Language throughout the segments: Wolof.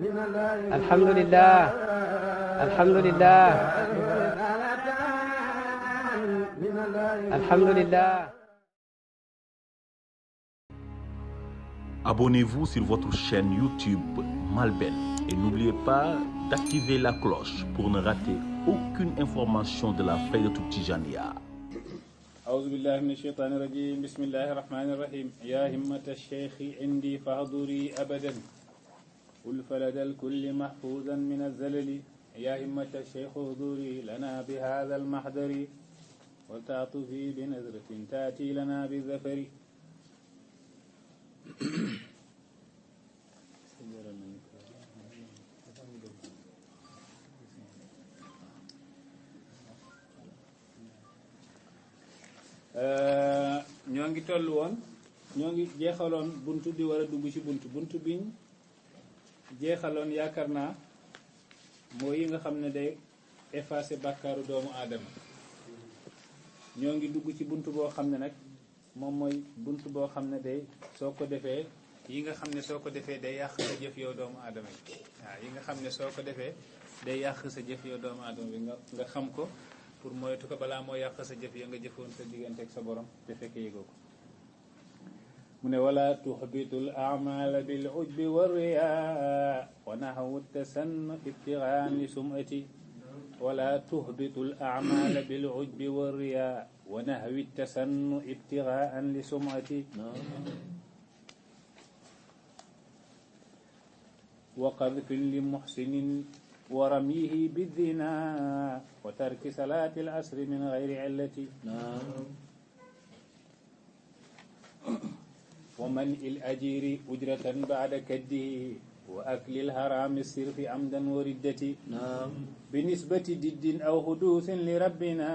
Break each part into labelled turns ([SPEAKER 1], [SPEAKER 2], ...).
[SPEAKER 1] alhamdulillah alhamdulillah alhamdulillah.
[SPEAKER 2] Abonnez-vous sur votre chaîne YouTube Malben et n'oubliez pas d'activer la cloche pour ne rater aucune information de la Faydatou Tijaniyya.
[SPEAKER 3] أعوذ بالله من الشيطان الرجيم بسم الله الرحمن الرحيم يا همة الشيخ عندي فاحضري أبدا والفلد الكل محفوظا من الزلل يا همة الشيخ احضري لنا بهذا المحضر ولتعطفي بنظرة تأتي لنا بالظفر. ñoo ngi toll woon ñoo ngi jeexaloon buntu di war a dugg ci buntu biñ jeexaloon yaakaar naa moo yi nga xam ne day effacer bàkkaaru doomu aadama. ñoo ngi dugg ci buntu boo xam ne nag moom mooy buntu boo xam ne day soo ko defee yi nga xam ne soo ko defee day yàq sa jëf yow doomu aadama yi waaw yi nga xam ne soo ko defee day yàq sa jëf yow doomu aadama bi nga xam ko pour moytu ko balaa moo yàq sa jëf ya nga jëfoon sa diggante ak sa borom te fekk yëgoo ko. mu ne wala tuxbitul amala bil ujbi wa riyaa wa nahwu tasann ibtigaan li sumati wala tuxbitul amala bil ujbi wa riyaa wa nahwi tasann ibtigaan li sumati wa qadfin li muxsinin wa ramyihi bidina wa tarki salaati al asri min gayri illati wa man il ajiri ujratan baada kaddihi wa akli lharami sirfi amdan wa riddati binisbati diddin aw hudusin li rabbina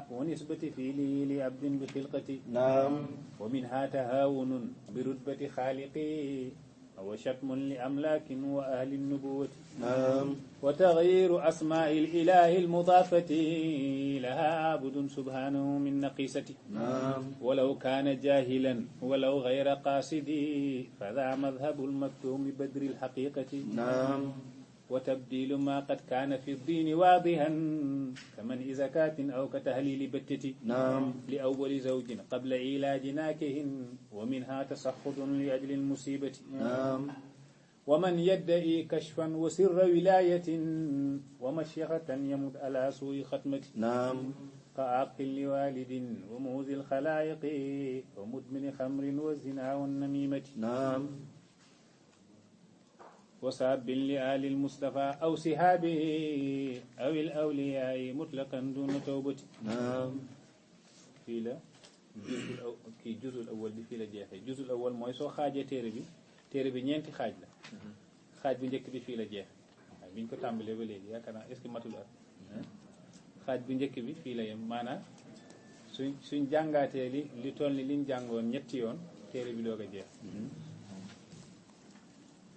[SPEAKER 3] wa nisbati fiilihi li abdin bi xilqati wa minha tahawunun bi rutbati xaaliqi wa shatmun li amlakin wa ahli nubuwati wa taghyiru asma'i al-ilahi al-mudafati laha abudun subhanahu min naqisati walaw kana jahilan walaw ghayra qasidi fadha madhhabu al-maktumi badri al-haqiqati wa tabdilu ma qad kana fi ad-din wadihan kaman zakatin aw katahlili battati li awwali zawjin qabla ilaji nakihin wa minha tasakhudun li ajli al-musibati wa man yadda'i kashfan wa sirra wilayatin wa mashikhatan yamut ala su'i khatmati ka aqil li walidin wa muzil khalaiqi wa mudmini khamrin wa zina wa namimati وساب لآل المصطفى أو سهابه أو الأولياء مطلقا دون توبة fii la juzul awwal bi fii la jeexee juzul awwal mooy soo xaajee téere bi ñeenti xaaj la xaaj bu njëkk bi fii la jeexe waaye bi ñu ko tàmbalee ba léegi yaakaar naa est-ce que matul at xaaj bu njëkk bi fii la yem maanaam suñ jàngaatee li toll ni liñ jàngoon ñetti yoon téere bi doog a jeex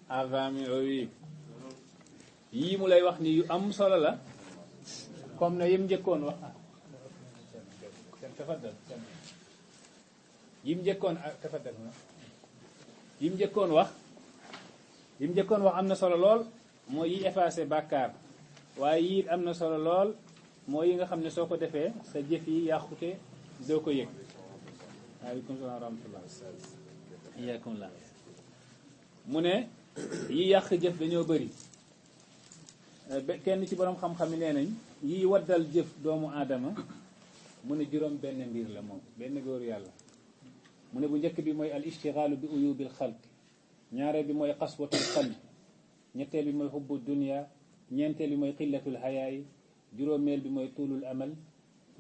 [SPEAKER 3] avami yooyu yii mu lay wax ni yu am solo la comme ne yim njëkkoon wax tafaddal yim njëkkoon tafaddal yim njëkkoon wax am na solo lool mooy yi effacé bàkkaar waaye yii am na solo lool mooy yi nga xam ne soo ko defee sa jëf yi yàqute doo ko yëg. waaleykum salaam wa rahmatullah iyaakum la mu ne yi yàq jëf dañoo bëri kenn ci borom xam-xam yi nee nañ yi waddal jëf doomu aadama mu ne juróom benn mbir la moom benn góor yàlla mu ne bu njëkk bi mooy al ishtigaalu bi uyubil xalq ñaareel bi mooy qaswatul qalb ñetteel bi mooy xubbu dunia ñeenteel bi mooy qillatul xayaayi juróomeel bi mooy tuulul amal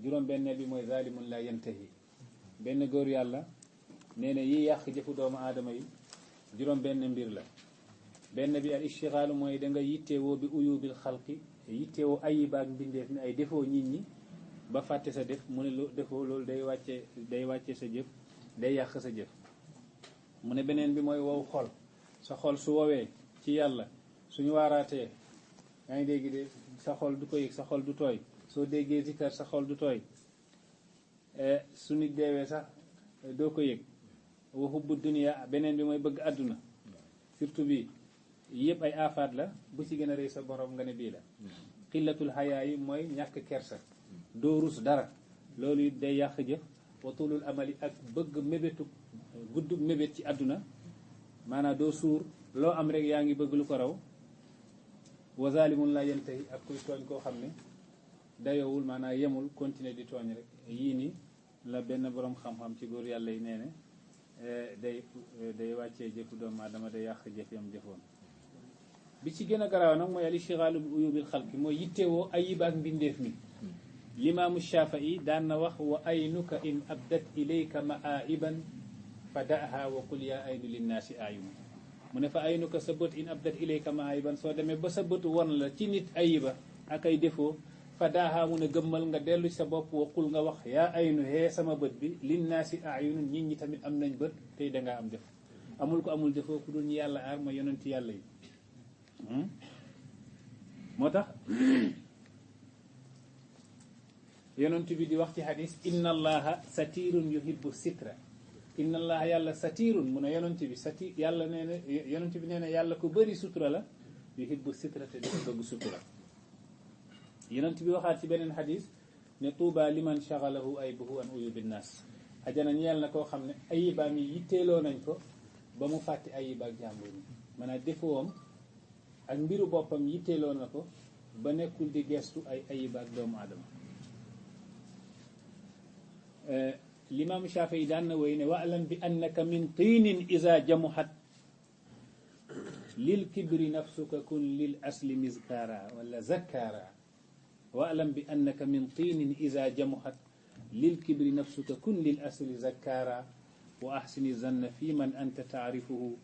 [SPEAKER 3] juróom benneel bi mooy zalimun la yantahi benn góor yàlla nee na yi yàq jëfu doomu aadama yi juróom benn mbir la benn bi al ishtigaalu mooy da nga yittewoo bi uyubil xalqi yittewoo ayibaak mbindeef ni ay defoo nit ñi ba fàtte sa def mu ne lu defoo loolu day wàcce sa jëf day yàq sa jëf mu ne beneen bi mooy wow xol sa xol su wowee ci yàlla suñu waaraatee yaa ngi dégg de sa xol du ko yëg sa xol du tooy soo déggee zikar sa xol du tooy su nit deewee sax doo ko yëg wa hubbu dunya beneen bi mooy bëgg àdduna surtout bi yëpp ay aafaat la bu ci gën a rëy sa borom nga ne bii la xillatul xayaa yi mooy ñàkk kersa doo rus dara loolu it day yàq jëf wa tulul amali ak bëgg mébétu gudd mébét ci àdduna maanaam doo suur loo am rek yaa ngi bëgg lu ko raw wa zalimun la yantahi ak kuy tooñ koo xam ne dayowul maanaam yemul continuer di tooñ rek yii ni la benn borom xam-xam ci góor yàlla yi nee ne day wàccee jëfu doomu aadama day yàq jëf yam jëfoon bi ci gën a garaaw nag mooy al ishtigaalu bi uyubil xalqi mooy yittewoo ayibaak mbindeef mi limaamu Shafii daan na wax wa aynuka in abdat ilayka maaiban fa da'ha wa qul yaa aynu linnaasi ayun mu ne fa aynuka sa bët in abdat ilayka maaiban soo demee ba sa bët won la ci nit ayiba ak ay défaut fa da'ha mu ne gëmmal nga dellu ci sa bopp wa qul nga wax yaa aynu hee sama bët bi linnaasi ayun nit ñi tamit am nañ bët tey dangaa am défaut amul ko amul défaut ku dul ñu yàlla aar ma yonenti yàlla yi moo tax yonent bi di wax ci hadis inna allaha satirun yuhibbu sitra inna allaha yàlla satirun mu ne yonent bi satir yàlla nee na yonent bi nee na yàlla ku bëri sutura la yuhibbu sitra te dafa bëgg sutura yonent bi waxaat ci beneen hadis ne tuuba liman shagalahu aybuhu an uyubi nnaas ajana ñeel na koo xam ne ayibaam yi yitteeloo nañ ko ba mu fàtte ayibaak jàmbur yi maanaam defoom ak mbiru boppam yitteeloo na ko ba nekkul di gestu ay ayibaak doomu aadama l'imam Shafii daan na woy ne wa'lam bi annaka min tiinin iza jamuhat lil kibri nafsuka kun lil asli mizkara wala zakara wa'lam bi annaka min tiinin iza jamuhat lil kibri nafsuka kun lil asli zakara wa ahsini zanna fi man anta taarifuhu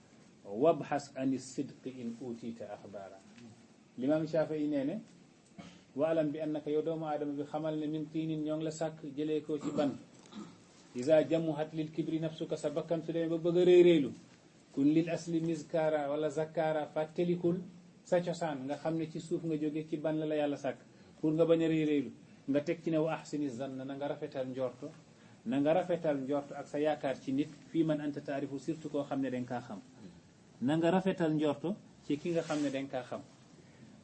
[SPEAKER 3] wabxas ani sidqi in utita axbaara l'imam Shafii nee ne wa'lam bi annaka yow doomu aadama bi xamal ne min tiinin ñoo ngi la sàkk jëlee ko ci ban isa jamuhat lil kibri nafsuka sa bakkan su demee ba bëgg a réeréelu kun lil asli mizkara wala zakara fàttelikul sa cosaan nga xam ne ci suuf nga jóge ci ban la yàlla sàkk pour nga bañ a réeréelu nga teg ci ne wa ahsini zanna na nga rafetal njorto na nga rafetal njorto ak sa yaakaar ci nit fii man anta taarifu surtout koo xam ne danga kaa xam na nga rafetal njorto ci ki nga xam ne danga kaa xam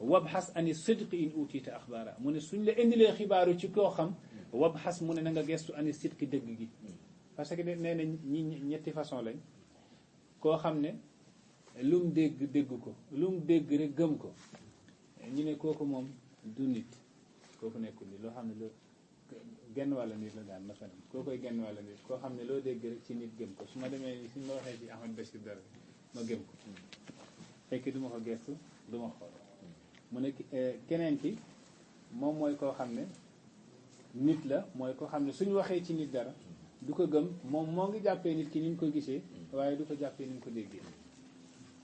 [SPEAKER 3] wabxas ani sidqi in utita axbaara mu ne suñ la indilee xibaaru ci koo xam wabxas mu ne na nga gestu ani sidqi dëgg gi parce que nee na ñi ñetti façon lañ koo xam ne lu mu dégg ko lu mu dégg rek gëm ko ñu ne kooku moom du nit kooku nekkul nit loo xam ne loo genn wàlla nit la daan masalan koo koy genn wàlla nit koo xam ne loo dégg rek ci nit gëm ko su ma demee suñ ma waxee ci Ahmad Bachir dara ma gëm ko fekk du ma ko gestu du ma xool mu ne keneen ki moom mooy koo xam ne nit la mooy koo xam ne suñu waxee ci nit dara du ko gëm moom moo ngi jàppee nit ki ni ñu ko gisee waaye du ko jàppee ni ñu ko déggee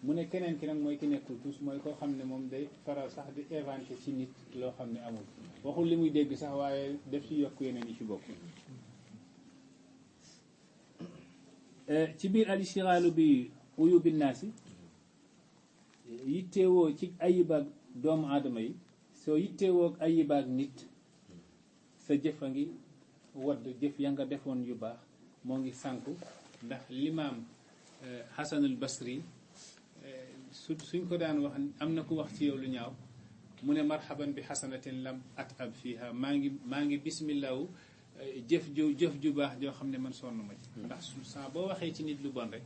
[SPEAKER 3] mu ne keneen ki nag mooy ki nekkul tous mooy koo xam ne moom day faral sax di inventé ci nit loo xam ne amul waxul li muy dégg sax waaye def ci yokk yeneen yi ci bokk ci biir al ishtigaalu bi uyubi naasi yitteewoo ci ayibaag doomu aadama yi soo yitteewoo ak ayibaag nit sa jëf a ngi wadd jëf ya nga defoon yu baax moo ngi sànku ndax limaam Hasanul Basri suñ ko daan wax am na ku wax ci yow lu ñaaw mu ne marhaban bi xasanatin lam atab fiha maa ngi bismillahu jëf ju baax joo xam ne man sonn ma ci ndax saa boo waxee ci nit lu bon rek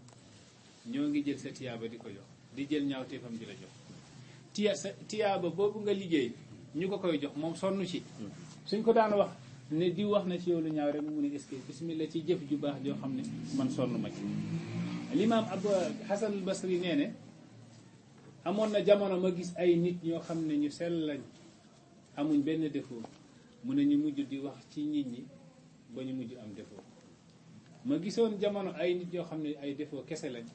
[SPEAKER 3] ñoo ngi jël sa tiyaaba di ko jox di jël ñaawteefam di la jox sa tiyaaba boobu nga liggéey ñu ko koy jox moom sonn ci suñ ko daan wax ne di wax na ci yow lu ñaaw rek mu ne est-ce que bismillah ci jëf ju baax joo xam ne man sonn ma ci limaam Abu Hasan al Basri nee ne amoon na jamono ma gis ay nit ñoo xam ne ñu sell lañ amuñ benn défaut mu ne ñu mujj di wax ci nit ñi ba ñu mujj am défaut ma gisoon jamono ay nit ñoo xam ne ay défaut kese lañ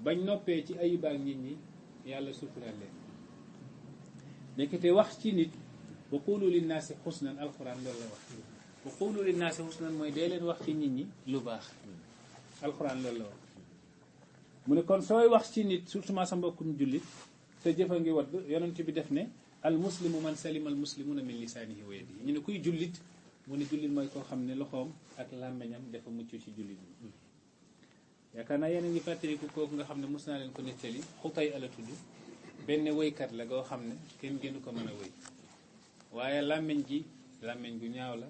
[SPEAKER 3] bañ noppee ci ayibaak nit ñi yàlla sutural leen nekkite wax ci nit wa qulu linnaasi xusnan alquran loolu la wax wa qulu linnaasi xusnan mooy dee leen wax ci nit ñi lu baax alquran loolu la wax mu ne kon sooy wax ci nit surtout sa mbokkum jullit sa jëfa ngi wadd yonent bi def ne al muslimu man salima al muslimuna min lisaanihi wa yadihi ñu ne kuy jullit mu ne jullit mooy koo xam ne loxoom ak làmmeñam dafa mucc ci jullit bi yaakaar naa yéen a ngi fàttaliku kooku nga xam ne mos naa leen ko nettali xutay ala tudd benn wëykat la goo xam ne kenn gënu ko mën a wëy waaye làmmiñ gi làmmiñ gu ñaaw la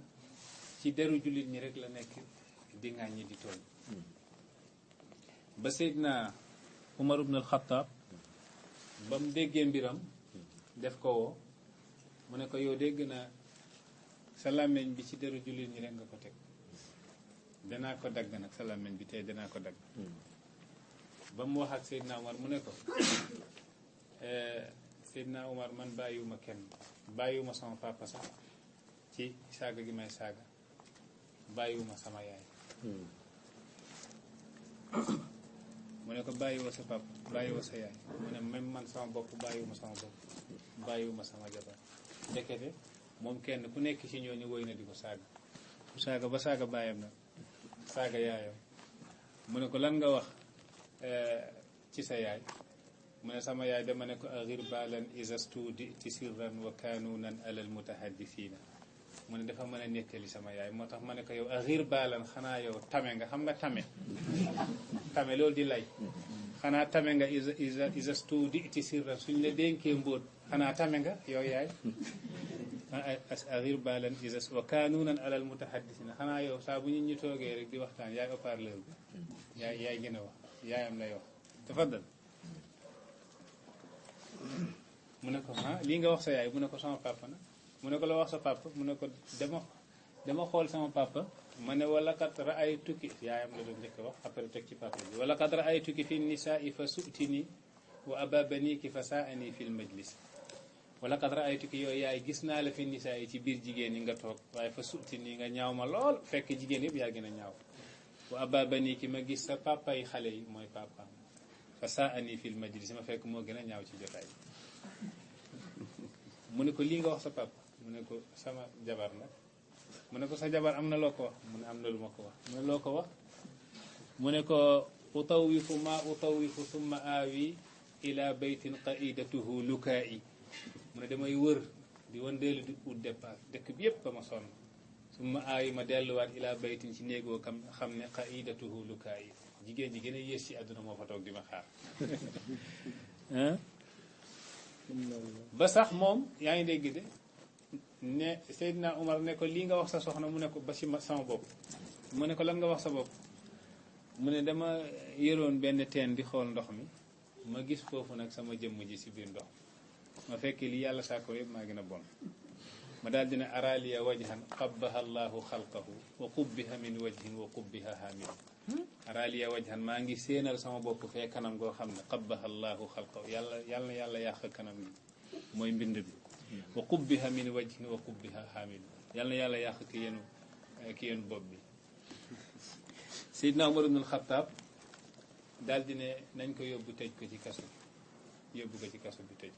[SPEAKER 3] ci deru jullit ñi rek la nekk di ŋàññi di tooñ ba Seydina Umar ibn al-Khattab ba mu déggee mbiram def ko woo mu ne ko yow dégg naa sa làmmiñ bi ci deru jullit ñi rek nga ko teg danaa ko dagg nag sa làmmiñ bi tey danaa ko dagg ba mu wax ak Seydina Umar mu ne ko Seydina Umar man bàyyiwuma kenn bàyyiwuma sama papa sax ci saaga gi may saaga bàyyiwuma sama yaay mu ne ko bàyyiwoo sa papa bàyyiwoo sa yaay mu ne même man sama bopp bàyyiwuma sama bopp bàyyiwuma sama jabar ndekete moom kenn ku nekk ci ñooñu woy na di ko saaga ku saaga ba saaga baayam nag saaga yaayam mu ne ko lan nga wax ci sa yaay mu ne sama yaay dama ne ko aghir balan isastu di ti sirran wa kanunan alal mutahaddithina mu ne dafa mën a nettali sama yaay moo tax ma ne ko yow aghir balan xanaa yow tame nga xam nga tame tame loolu di lay xanaa tame nga isastu di ti sirran suñ la dénkee mbóot xanaa tame nga yow yaay aghir balan isas wa kanunan alal mutahaddithina xanaa yow saa bu ñu toogee rek di waxtaan yaay haut-parleur bi yaay gën a wax yaayam lay wax tafaddal mu ne ko lii nga wax sa yaay mu ne ko sama papa nag mu ne ko la wax sa papa mu ne ko dama xool sama papa ma ne wala kat ra'aytuki yaayam la doon njëkk wax après teg ci papa bi wala kat ra'aytuki fi nisaa'i fa su'tini wa ababaniki fa sa'ani fil majlis wala kat ra'aytuki yooyu yaay gis naa la fi nisaa'i ci biir jigéen ñi nga toog waaye fa su'tini nga ñaaw ma lool fekk jigéen yëpp yaa gën a ñaaw wa ababaniki ma gis sa papa yi xale yi mooy papaam fa sa'ani fil majlis ma fekk moo gën a ñaaw ci jotaay mu ne ko lii nga wax sa papa mu ne ko sama jabar nag mu ne ko sa jabar am na loo ko wax mu ne am na lu ma ko wax mu ne loo ko wax mu ne ko utawifu ma utawifu summa aawi ila baytin qaidatuhu lukaa'i mu ne damay wër di wandeelu di ut dépasse dëkk bi yépp ba ma sonn summa aawi ma delluwaat ila baytin ci néegoo kam xam ne qaidatuhu lukaa'i jigéen ji gën a yées ci àdduna moo fa toog di ma xaar ba sax moom yaa ngi dégg de ne Seydina Umar ne ko lii nga wax sa soxna mu ne ko ba ci sama bopp mu ne ko lan nga wax sa bopp mu ne dama yëroon benn teen di xool ndox mi ma gis foofu nag sama jëmm ji ci biir ndox ma fekk li yàlla sàkko yëpp maa gën a bon ma daal dina araliya wajhan qabbaha allahu xalqahu wa qubbiha min wajhin wa qubbiha hamin araliya wajhan maa ngi séenal sama bopp fee kanam goo xam ne qabbaha allahu xalqahu yàlla yàq kanam gi mooy mbind bi wa qubbiha min wajhin wa qubbiha hamin yàlla yàq ki yenu bopp bi Seydina Umar ibn al-Khattab daal di ne nañ ko yóbbu tëj ko ci kaso bi yóbbu ko ci kaso bi tëj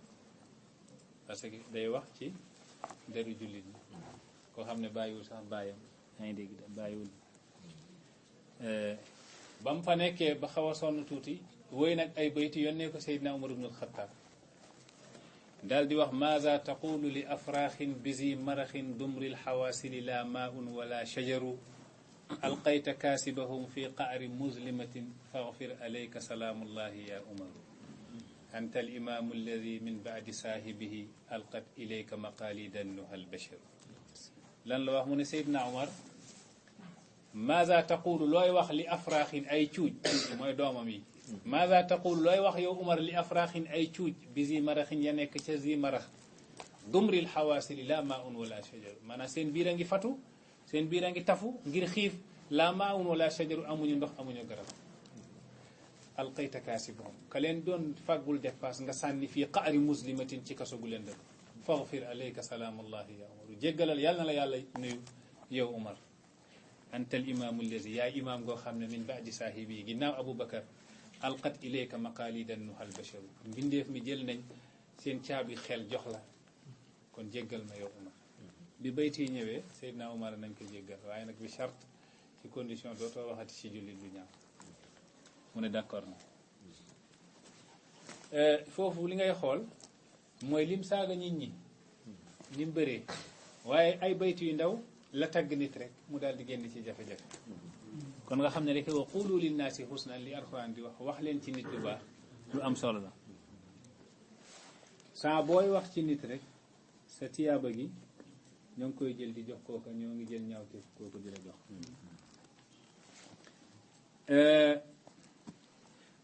[SPEAKER 3] parce que day wax ci deru jullit ñi koo xam ne bàyyiwul sax bàyyam yaa ngi dégg bàyyiwul ba mu fa nekkee ba xaw a sonn tuuti woy nag ay bayti yónnee ko Seydina Umar ibn al-Khattab daal di wax maaza taqulu li afraaxin bisi maraxin dumril xawaasili la maaun wala shajaru alqayta kaasibahum fi qaari muslimatin faghfir alayka salaamullahi ya umaru anta alimaamu alladi min baadi saahibihi alqat ilayka maqaalidan nuha albashar lan la wax mu ne Seydina Umar maaza taqulu looy wax li afraaxin ay cuuj mooy doomam yi maaza taqulu looy wax yow Umar li afraaxin ay cuuj bi zi maraxin ya nekk ca zi marax dumril xawaasili la maaun wala shajaru maanaam seen biir a ngi fatu seen biir a ngi tafu ngir xiif la maaun wala shajaru amuñu ndox amuñu garab alqayta kaasibahum ka leen doon fàggul dépasse nga sànni fii qaari muslimatin ci kaso gu leen dëkk faghfir alayka salaamullahi ya umaru jéggalal yàlla na la yàlla nuyu yow Umar anta al imaamu allazi yaay imaam goo xam ne min baadi saahibi ginnaaw Aboubacar alqat ilayka maqaalidan nuhal basharu mbindeef mi jël nañ seen caabi xel jox la kon jéggal ma yow Umar bi bayti yi ñëwee Seydina Umar nañ ko jéggal waaye nag bi charte ci condition dootoo waxati ci jullit lu ñaaw mu ne d'accord na foofu li ngay xool mooy lim saaga nit ñi ni mu bëree waaye ay bayti yu ndaw la tagg nit rek mu daal di génn ci jafe-jafe kon nga xam ne rek wa qulu linnaasi husnan li alxuraan di wax leen ci nit lu baax lu am solo la saa booy wax ci nit rek sa tiyaaba gi ñoo ngi koy jël di jox kooka ñoo ngi jël ñaawteef kooku di la jox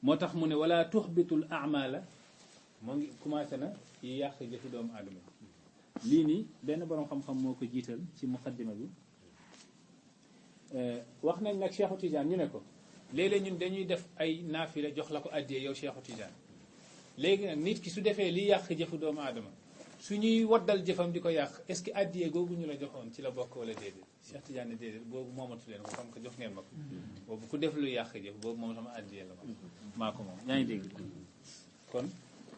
[SPEAKER 3] moo tax mu ne wala tuxbitul amala moo ngi commencé na yi yàq jëfi doomu aadama lii nii benn boroom xam-xam moo ko jiital ci muqaddima bi wax nañ nag Cheikhu Tidiane ñu ne ko léeg-léeg ñun dañuy def ay naafila jox la ko addiyee yow Cheikhu Tidiane léegi nag nit ki su defee li yàq jëfu doomu aadama su ñuy waddal jëfam di ko yàq est-ce que addiyee googu ñu la joxoon ci la bokk wala déedéet Cheikh Tidiane ne déedéet boobu moomatu leen ko xam que jox ngeen ma ko boobu ku def lu yàq jëf boobu moom sama addiyee la maa ko moom yaa ngi dégg kon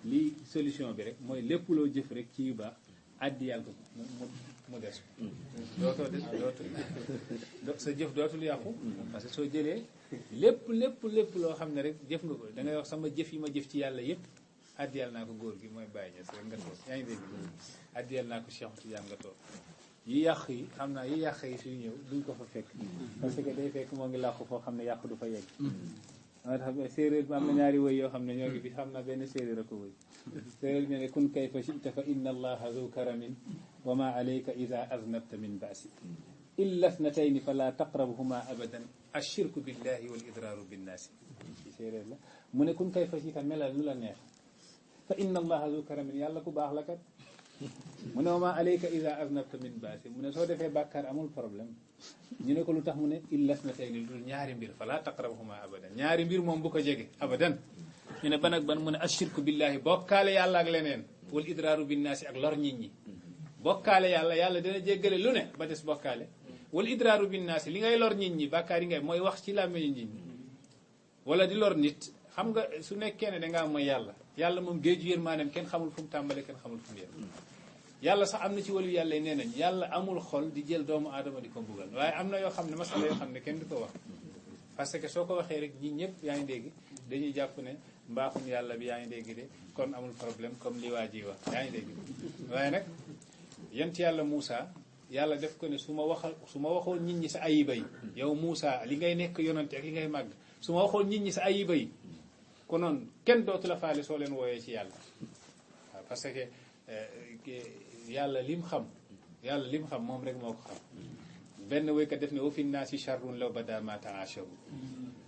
[SPEAKER 3] lii solution bi rek mooy lépp loo jëf rek ci yu baax addiyal ko mu des dootoo des dootul sa jëf dootul yàqu parce que soo jëlee lépp loo xam ne rek jëf nga ko da ngay wax sama jëf yi ma jëf ci yàlla yëpp addiyal naa ko góor gi mooy bàyyi ñes rek nga toog yaa ngi dégg addiyal naa ko Cheikh Tidiane nga toog yi yàq yi xam naa yi yàq yi suy ñëw duñ ko fa fekk parce que day fekk moo ngi làqu foo xam ne yàq du fa yegg moo tax séeréer bi am na ñaari woy yoo xam ne ñoo ngi fi xam na benn séeréer a ko woy séeréer bi ne kun kayfa shi'ta fa inna allaha zu karamin wa ma alayka ida aznabta min baasi illa thnatayni fala taqrabuhuma abadan ashirku billahi wal idraaru binnaasi ci séeréer la mu ne kun kayfa shi'ta melal nu la neex fa inna allaha zu karamin yàlla ku baax la kat mu ne wa ma alayka ida aznabta min baasi mu ne soo defee bàkkaar amul problème ñu ne ko lu tax mu ne illas na tey ni lu dul ñaari mbir fala taqrabuhuma abadan ñaari mbir moom bu ko jege abadan ñu ne ban ak ban mu ne ashirku billahi bokkaale yàlla ak leneen wal idraaru binnaasi ak lor nit ñi bokkaale yàlla dina jéggale lu ne ba des bokkaale wal idraaru binnaasi li ngay lor nit ñi bàkkaar yi ngay mooy wax ci làmmiñu nit ñi wala di lor nit xam nga su nekkee ne dangaa mooy yàlla moom géeju yërmaaneem kenn xamul fu mu tàmbale kenn xamul fu mu yem yàlla sax am na ci wàllu yàlla yi nee nañ yàlla amul xol di jël doomu aadama di ko mbugal waaye am na yoo xam ne masala yoo xam ne kenn du ko wax parce que soo ko waxee rek ñi ñëpp yaa ngi dégg dañuy jàpp ne mbaaxum yàlla bi yaa ngi dégg de kon amul problème comme li waa ji wax yaa ngi dégg waaye nag yent yàlla Moussa yàlla def ko ne su ma waxoon nit ñi sa ayiba yi yow Moussa li ngay nekk yonante ak li ngay màgg su ma waxoon nit ñi sa ayiba yi konoon kenn dootu la faale soo leen wooyee ci yàlla waaw parce que yàlla lim xam moom rek moo ko xam benn woykat def ne wa fi nnaasi charrun law bada ma taasharu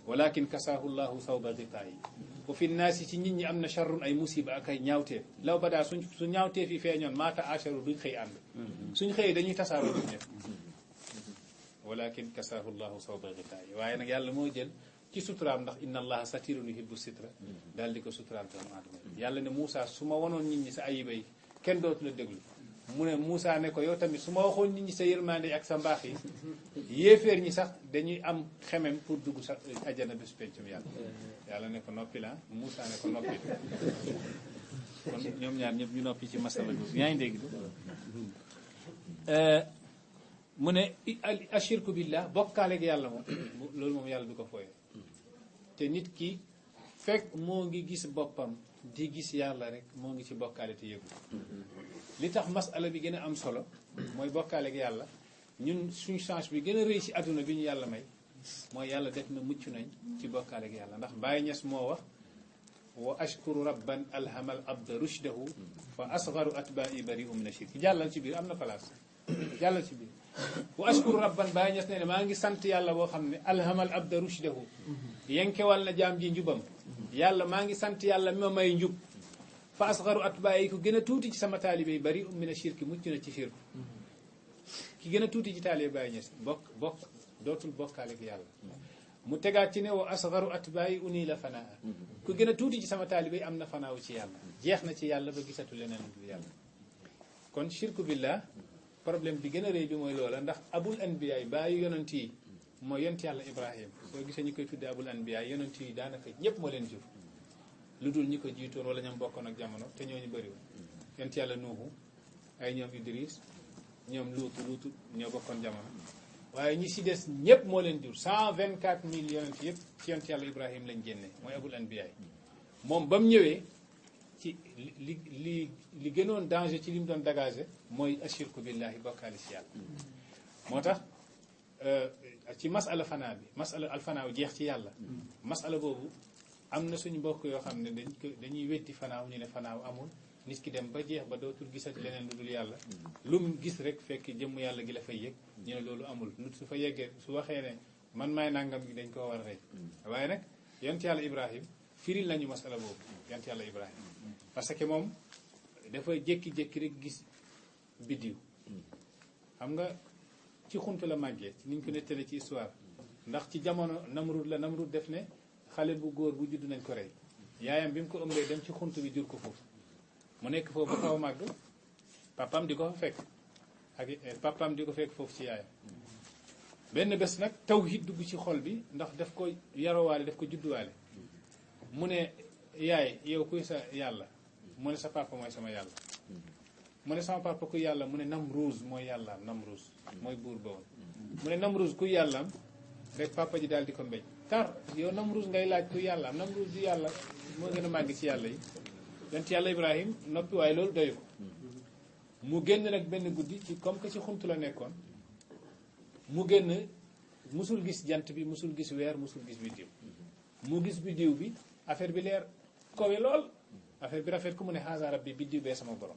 [SPEAKER 3] walakin kasaahu llahu sawba ghitaayi wa fi nnaasi ci nit ñi am na charrun ay musiba ak ay ñaawteef law bada su ñaawteef yi feeñoon ma taasharu duñ xëy ànd suñ xëyee dañuy tasaaroo duñ ñëpp walakin kasaahu llahu sawba ghitaayi waaye nag yàlla moo jël ci suturaam ndax inna allaha satirun yuhibbu sitra daal di ko suturaal doomu aadama yàlla ne Moussa su ma wanoon nit ñi sa ayiba yi kenn dootu la déglu mu ne Moussa ne ko yow tamit su ma waxoon nit ñi sa yërmande ak sa mbaax yi yéeféer ñi sax dañuy am xemem pour dugg sa ajjana bés pencum yàlla ne ko noppi la Moussa ne ko noppi kon ñoom ñaar ñëpp ñu noppi ci masala boobu yaa ngi dégg mu ne ashirku billah bokkaaleeg yàlla moom loolu moom yàlla du ko fooye te nit ki fekk moo ngi gis boppam di gis yàlla rek moo ngi ci bokkaale te yëgu li tax masala bi gën a am solo mooy bokkaaleeg yàlla ñun suñu change bi gën a rëy ci àdduna bi ñu yàlla may mooy yàlla def na mucc nañ ci bokkaaleeg yàlla ndax Baye Niass moo wax wa ashkuru rabban alhamal abda rushdahu fa asgaru atba'i bari'u min ashirk jàllal ci biir am na place jàllal ci biir wa ashkuru rabban Baye Niass nee ne maa ngi sant yàlla boo xam ne alhamal abda rushdahu yenkewal na jaam ji njubam yàlla maa ngi sant yàlla mi ma may njub fa asgaru atba'i ku gën a tuuti ci sama taalibe yi bari'u min ashirk mucc na ci shirk ki gën a tuuti ci taalibe Baye Niass bokk dootul bokkaale ak yàlla mu tegaat ci ne wa asgaru atba'i uni la fanaa ku gën a tuuti ci sama taalibe yi am na fanaaw ci yàlla jeex na ci yàlla ba gisatu leneen du yàlla kon shirku billah problème bi gën a rëy bi mooy loola ndax abul anbiya yi bàyyi yonent yi mooy yonent yàlla Ibrahim soo gisee ñu koy tuddee abul anbiya yonent yi daanaka ñëpp moo leen jur lu dul ñi ko jiitoon wala ñoom bokkoon ak jamono te ñooñu bëriwul yonent yàlla Nuuhu ay ñoom Idris ñoom luutu ñoo bokkoon jamono waaye ñi si des ñëpp moo leen jur 124 000 yonent yëpp ci yonent yàlla Ibrahim lañ génne mooy abul anbiya yi moom ba mu ñëwee ci li gënoon danger ci li mu doon dégagé mooy ashirku billahi bokkaale ci yàlla moo tax ci masala fanaa bi masala alfanaaw jeex ci yàlla masala boobu am na suñu mbokk yoo xam ne dañuy wetti fanaaw ñu ne fanaaw amul nit ki dem ba jeex ba dootul gisati leneen lu dul yàlla lu mu gis rek fekk jëmm yàlla gi la fay yëg ñu ne loolu amul nit su fa yeggee su waxee ne man maay nangam gi dañ koo war a rey waaye nag yonent yàlla Ibrahim firil nañu masala boobu yonent yàlla Ibrahim parce que moom dafa jékki-jékki rek gis biddiw xam nga ci xunt la màggee ci niñ ko nettale ci histoire ndax ci jamono Namrud def ne xale bu góor bu judd nañ ko rey yaayam bi mu ko ëmbee dem ci xunt bi jur ko foofu mu nekk foofu ba xaw a màgg papam di ko fa fekk ak papam di ko fekk foofu ci yaayam benn bés nag tawhid dugg ci xol bi ndax daf ko yarowaale daf ko judduwaale mu ne yaay yow kuy sa yàlla mu ne sa papa mooy sama yàlla mu ne sama papa kuy yàlla mu ne Namruuz mooy yàllaam Namruuz mooy buur boobu mu ne Namruuz kuy yàllaam rek papa ji daal di ko mbéj tar yow Namruuz ngay laaj kuy yàllaam Namruuz di yàlla moo gën a màgg ci yàlla yi yonent yàlla Ibrahim noppi waaye loolu doyu ko mu génn nag benn guddi ci comme que ci xunt la nekkoon mu génn musul gis jant bi musul gis weer musul gis biddiw mu gis biddiw bi affaire bi leer kowe lool affaire bi rafet ku mu ne haza rabbi biddiw bee sama borom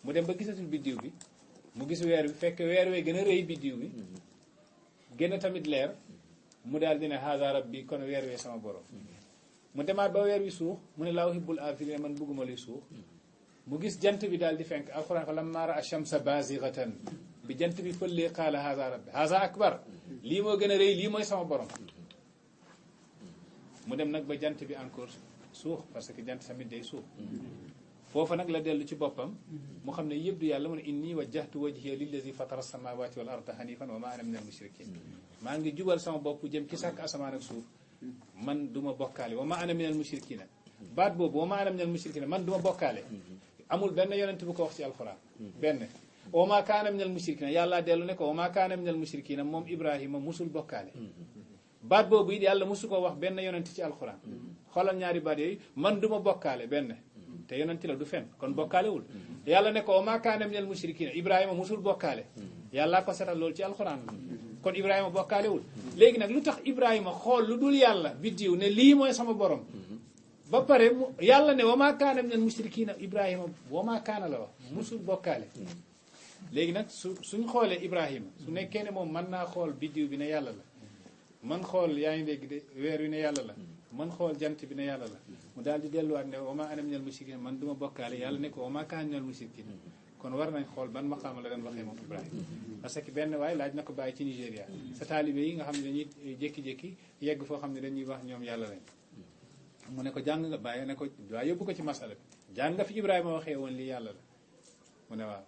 [SPEAKER 3] mu dem ba gisatul biddiw bi mu gis weer bi fekk weer wee gën a rëy biddiw bi gën a tamit leer mu daal di ne haza rabbi kon weer wee sama borom mu demaat ba weer wi suux mu ne laa uhibbul aafiliin man bëgguma luy suux mu gis jant bi daal di fenk alxuraan fa lammaa raa shamsa baazigatan bi jant bi fëllee qaala haza rabbi haza akbar lii moo gën a rëy lii mooy sama borom mu dem nag ba jant bi encore suux parce que jant tamit day suux foofa nag la dellu ci boppam mu xam ne yëpp du yàlla mu ne inni wajjahtu wajhiya lillazi fatara samawati wal arda hanifan wa ma ana minal mushrikin maa ngi jubal sama bopp jëm ci sàkk asamaan ak suuf man duma bokkaale wa ma ana minal mushrikina baat boobu wa ma ana minal mushrikina man duma bokkaale amul benn yonent bu ko wax ci alxuraan benn wa ma kaana minal mushrikina yàlla dellu ne ko wa ma kaana minal mushrikina moom Ibrahima musul bokkaale baat boobu it yàlla musu ko wax benn yonent ci alxuraan xoolal ñaari baat yooyu man duma bokkaale benn te yonent la du fen kon bokkaalewul yàlla ne ko wa ma kaana minal mushrikina Ibrahima musul bokkaale yàlla ko setal loolu ci alxuraan kon Ibrahima bokkaalewul léegi nag lu tax Ibrahima xool lu dul yàlla biddiw ne lii mooy sama borom ba pare yàlla ne wa ma kaana minal mushrikina Ibrahima wa ma kaana la wax musul bokkaale léegi nag suñ xoolee Ibrahima su nekkee ne moom mën naa xool biddiw bi ne yàlla la man xool yaa ngi dégg de weer wi ne yàlla la man xool jant bi ne yàlla la mu daal di delluwaat ne wa ma ana minal mushrikin man duma bokkaale yàlla ne ko wa ma kaana minal mushrikin kon war nañ xool ban maqaama la doon waxee moom Ibrahima parce que benn waaye laaj na ko bàyyi ci Nigéria sa taalibe yi nga xam ne dañuy jékki-jékki yegg foo xam ne dañuy wax ñoom yàlla lañ mu ne ko jàng nga bàyyi ne ko waaye yóbbu ko ci masala bi jàng nga fi Ibrahima waxee woon lii yàlla la mu ne waaw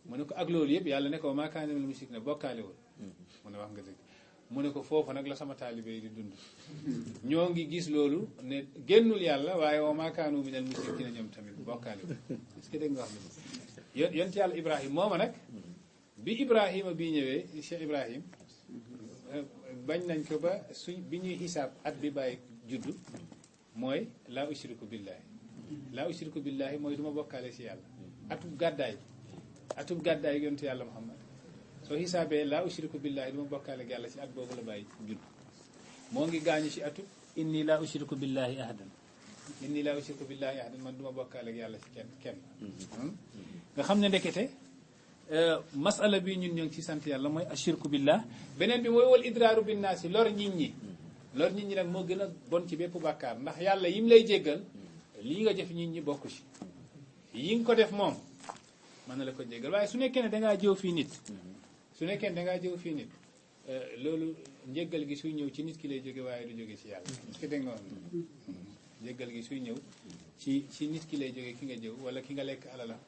[SPEAKER 3] mu ne ko ak loolu yëpp yàlla ne ko wa ma kaana minal mushrikin bokkaalewul mu ne wax nga dëgg mu ne ko foofu nag la sama taalibe yi di dund ñoo ngi gis loolu ne génnul yàlla waaye wa ma kaanu minal mushrikiina ñoom tamit bokkaalewul est-ce que dégg nga wax li yonent yàlla Ibrahima mooma nag bi Ibrahima bi ñëwee Cheikh Ibrahim bañ nañ ko ba bi ñuy xisaab at bi bàyyi juddu mooy laa ushriku billahi mooy du ma bokkaale si yàlla atub gàddaay yonent yàlla Muhammad soo xisaabee laa ushriku billahi du ma bokkaale ak yàlla si at boobu la bàyyi judd moo ngi gaañu si atub inni laa ushriku billahi ahadan man du ma bokkaale ak yàlla si kenn nga xam ne ndekete masala bi ñun ñoo ngi ci sant yàlla mooy ashirku billah beneen bi mooy wal idraaru binnaasi lor nit ñi nag moo gën a bon ci bépp bàkkaar ndax yàlla yim lay jéggal lii nga jëf nit ñi bokku ci yi nga ko def moom mën na la ko jéggal waaye su nekkee ne dangaa jëw fii nit loolu njéggal gi suy ñëw ci nit ki lay jóge waaye du jóge ci yàlla est-ce que dégg nga wax njéggal gi suy ñëw ci nit ki lay jóge ki nga jëw wala ki nga lekk alala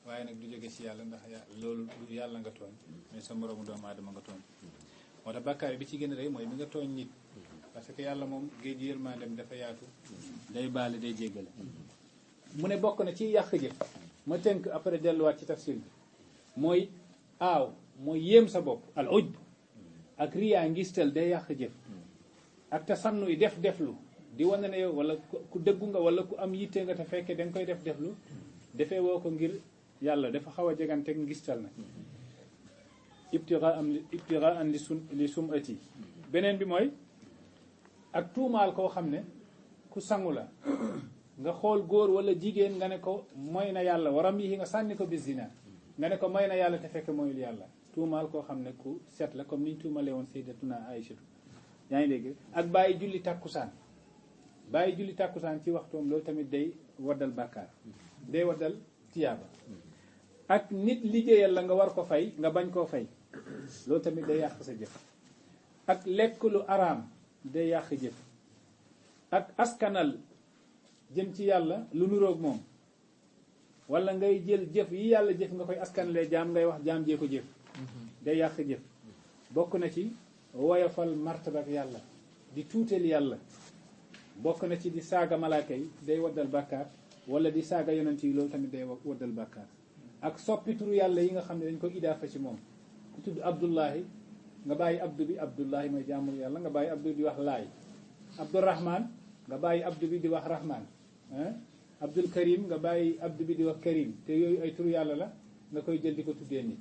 [SPEAKER 3] waaye nag du jóge ci yàlla ndax loolu yàlla nga tooñ mais sa moroomu doomu aadama nga tooñ moo tax bàkkaar bi ci gën a rëy mooy bi nga tooñ nit parce que yàlla moom géej yërmaandem dafa yaatu day baale day jéggale mu ne bokk na ci yàq jëf ma tënk après delluwaat ci tafsir bi mooy mooy yéem sa bopp al ujb ak riyaa ngistal day yàq jëf ak te sannu yi deflu di wane ne yow wala ku dëggu nga wala ku am yitte nga te fekkee da nga koy deflu defee woo ko ngir yàlla dafa xaw a jeganteeg ngistal nag ibtigaan li sumati beneen bi mooy ak tuumaal koo xam ne ku sangu la nga xool góor wala jigéen nga ne ko mooy na yàlla waram yi nga sànni ko bis zina nga ne ko mooy na yàlla te fekk mooyul yàlla tuumaal koo xam ne ku set la comme niñ tuumalee woon sayyidatuna Aïchatu yaa ngi dégg ak bàyyi julli tàkkusaan ci waxtoom loolu tamit day waddal bàkkaar day waddal tiyaaba ak nit liggéeyal la nga war ko fay nga bañ koo fay loolu tamit day yàq sa jëf ak lekk lu araam day yàq jëf ak askanal jëm ci yàlla lu nuroog moom wala ngay jël jëf yi yàlla jëf nga koy askanalee jaam ngay wax jaam jee ko jëf day yàq jëf bokk na ci woyofal martabak yàlla di tuutal yàlla bokk na ci di saaga malaaka yi day waddal bàkkaar wala di saaga yonent yi loolu tamit day waddal bàkkaar ak soppi turu yàlla yi nga xam ne dañ ko idaafa ci moom ku tudd Abdullahi nga bàyyi abdu bi Abdullahi mooy jaamul yàlla nga bàyyi abdu di wax laay Abdurrahman nga bàyyi abdu bi di wax rahman Abdul Karim nga bàyyi abdu bi di wax Karim te yooyu ay turu yàlla la nga koy jël di ko tuddee nit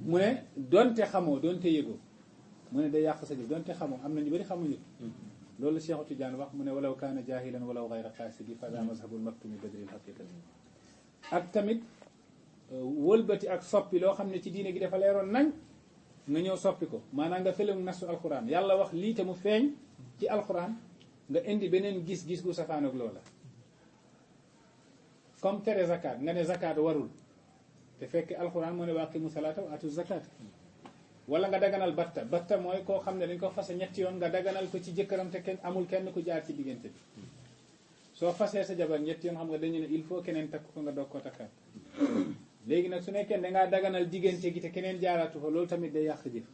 [SPEAKER 3] mu ne donte xamoo donte yëgoo mu ne day yàq sa jëf donte xamoo am na ñu bëri xamuñu loolu Cheikh Tidiane wax mu ne walaw kaana jaahilan walaw gayra qaasidi fa daa mazhabul maktumi badril haqiqati ak tamit wëlbati ak soppi loo xam ne ci diine gi dafa leeroon nañ nga ñëw soppi ko maanaam nga fële nasu alquran yàlla wax lii te mu feeñ ci alquran nga indi beneen gis-gis gu safaan ak loola comme tere zakat nga ne zakat warul te fekk alquran moo ne waaqimu salaata wa atu zakat wala nga daganal batta mooy koo xam ne dañ ko fase ñetti yoon nga daganal ko ci jëkkëram te kenn amul kenn ku jaar ci diggante bi soo fasee sa jabar ñetti yoon xam nga dañu ne il faut keneen takk ko nga doog ko takkaat léegi nag su nekkee dangaa daganal diggante gi te keneen jaaraatu fa loolu tamit day yàq jëf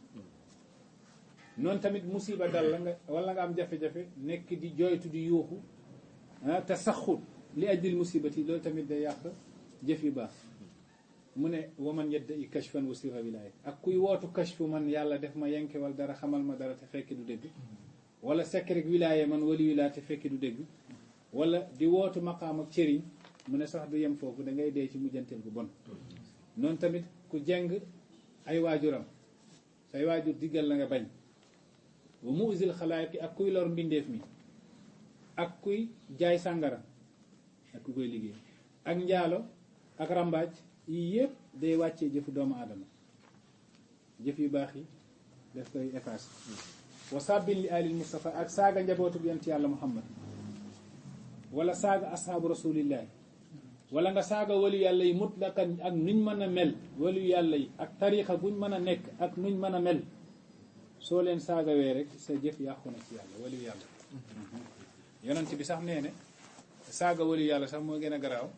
[SPEAKER 3] noonu tamit musiba dal la nga wala nga am jafe-jafe nekk di jooytu di yuuxu te saxut li ajlil musibati loolu tamit day yàq jëf yu baax mu ne waman yedda i kashfan wa sirra wilaaya ak kuy wootu kashfu man yàlla def ma yenke wala dara xamal ma dara te fekki du dëgg wala sekk rek wilaaya man wali wilaa te fekki du dëgg wala di wootu maqaam ak cëriñ mu ne sax du yem foofu da ngay dee ci mujjanteel gu bon noonu tamit ku jeng ay waajuram say waajur diggal la nga bañ wa mu'zil xalaayiki ak kuy lor mbindeef mi ak kuy jaay sàngara ak ku koy liggéey ak njaalo ak rambaaj yii yëpp day wàccee jëfu doomu aadama jëf yu baax yi daf koy effacer wa sabbin li alil Mustafa ak saaga njabootu bi yonent yàlla Muhammad wala saaga ashaabu rasulillahi wala nga saaga walu yàlla yi mutlaqan ak nuñ mën a mel walu yàlla yi ak tarixa buñ mën a nekk ak nuñ mën a mel soo leen saagawee rek sa jëf yàqu na ci yàlla walu yàlla yonent bi sax nee ne saaga walu yàlla sax moo gën a garaaw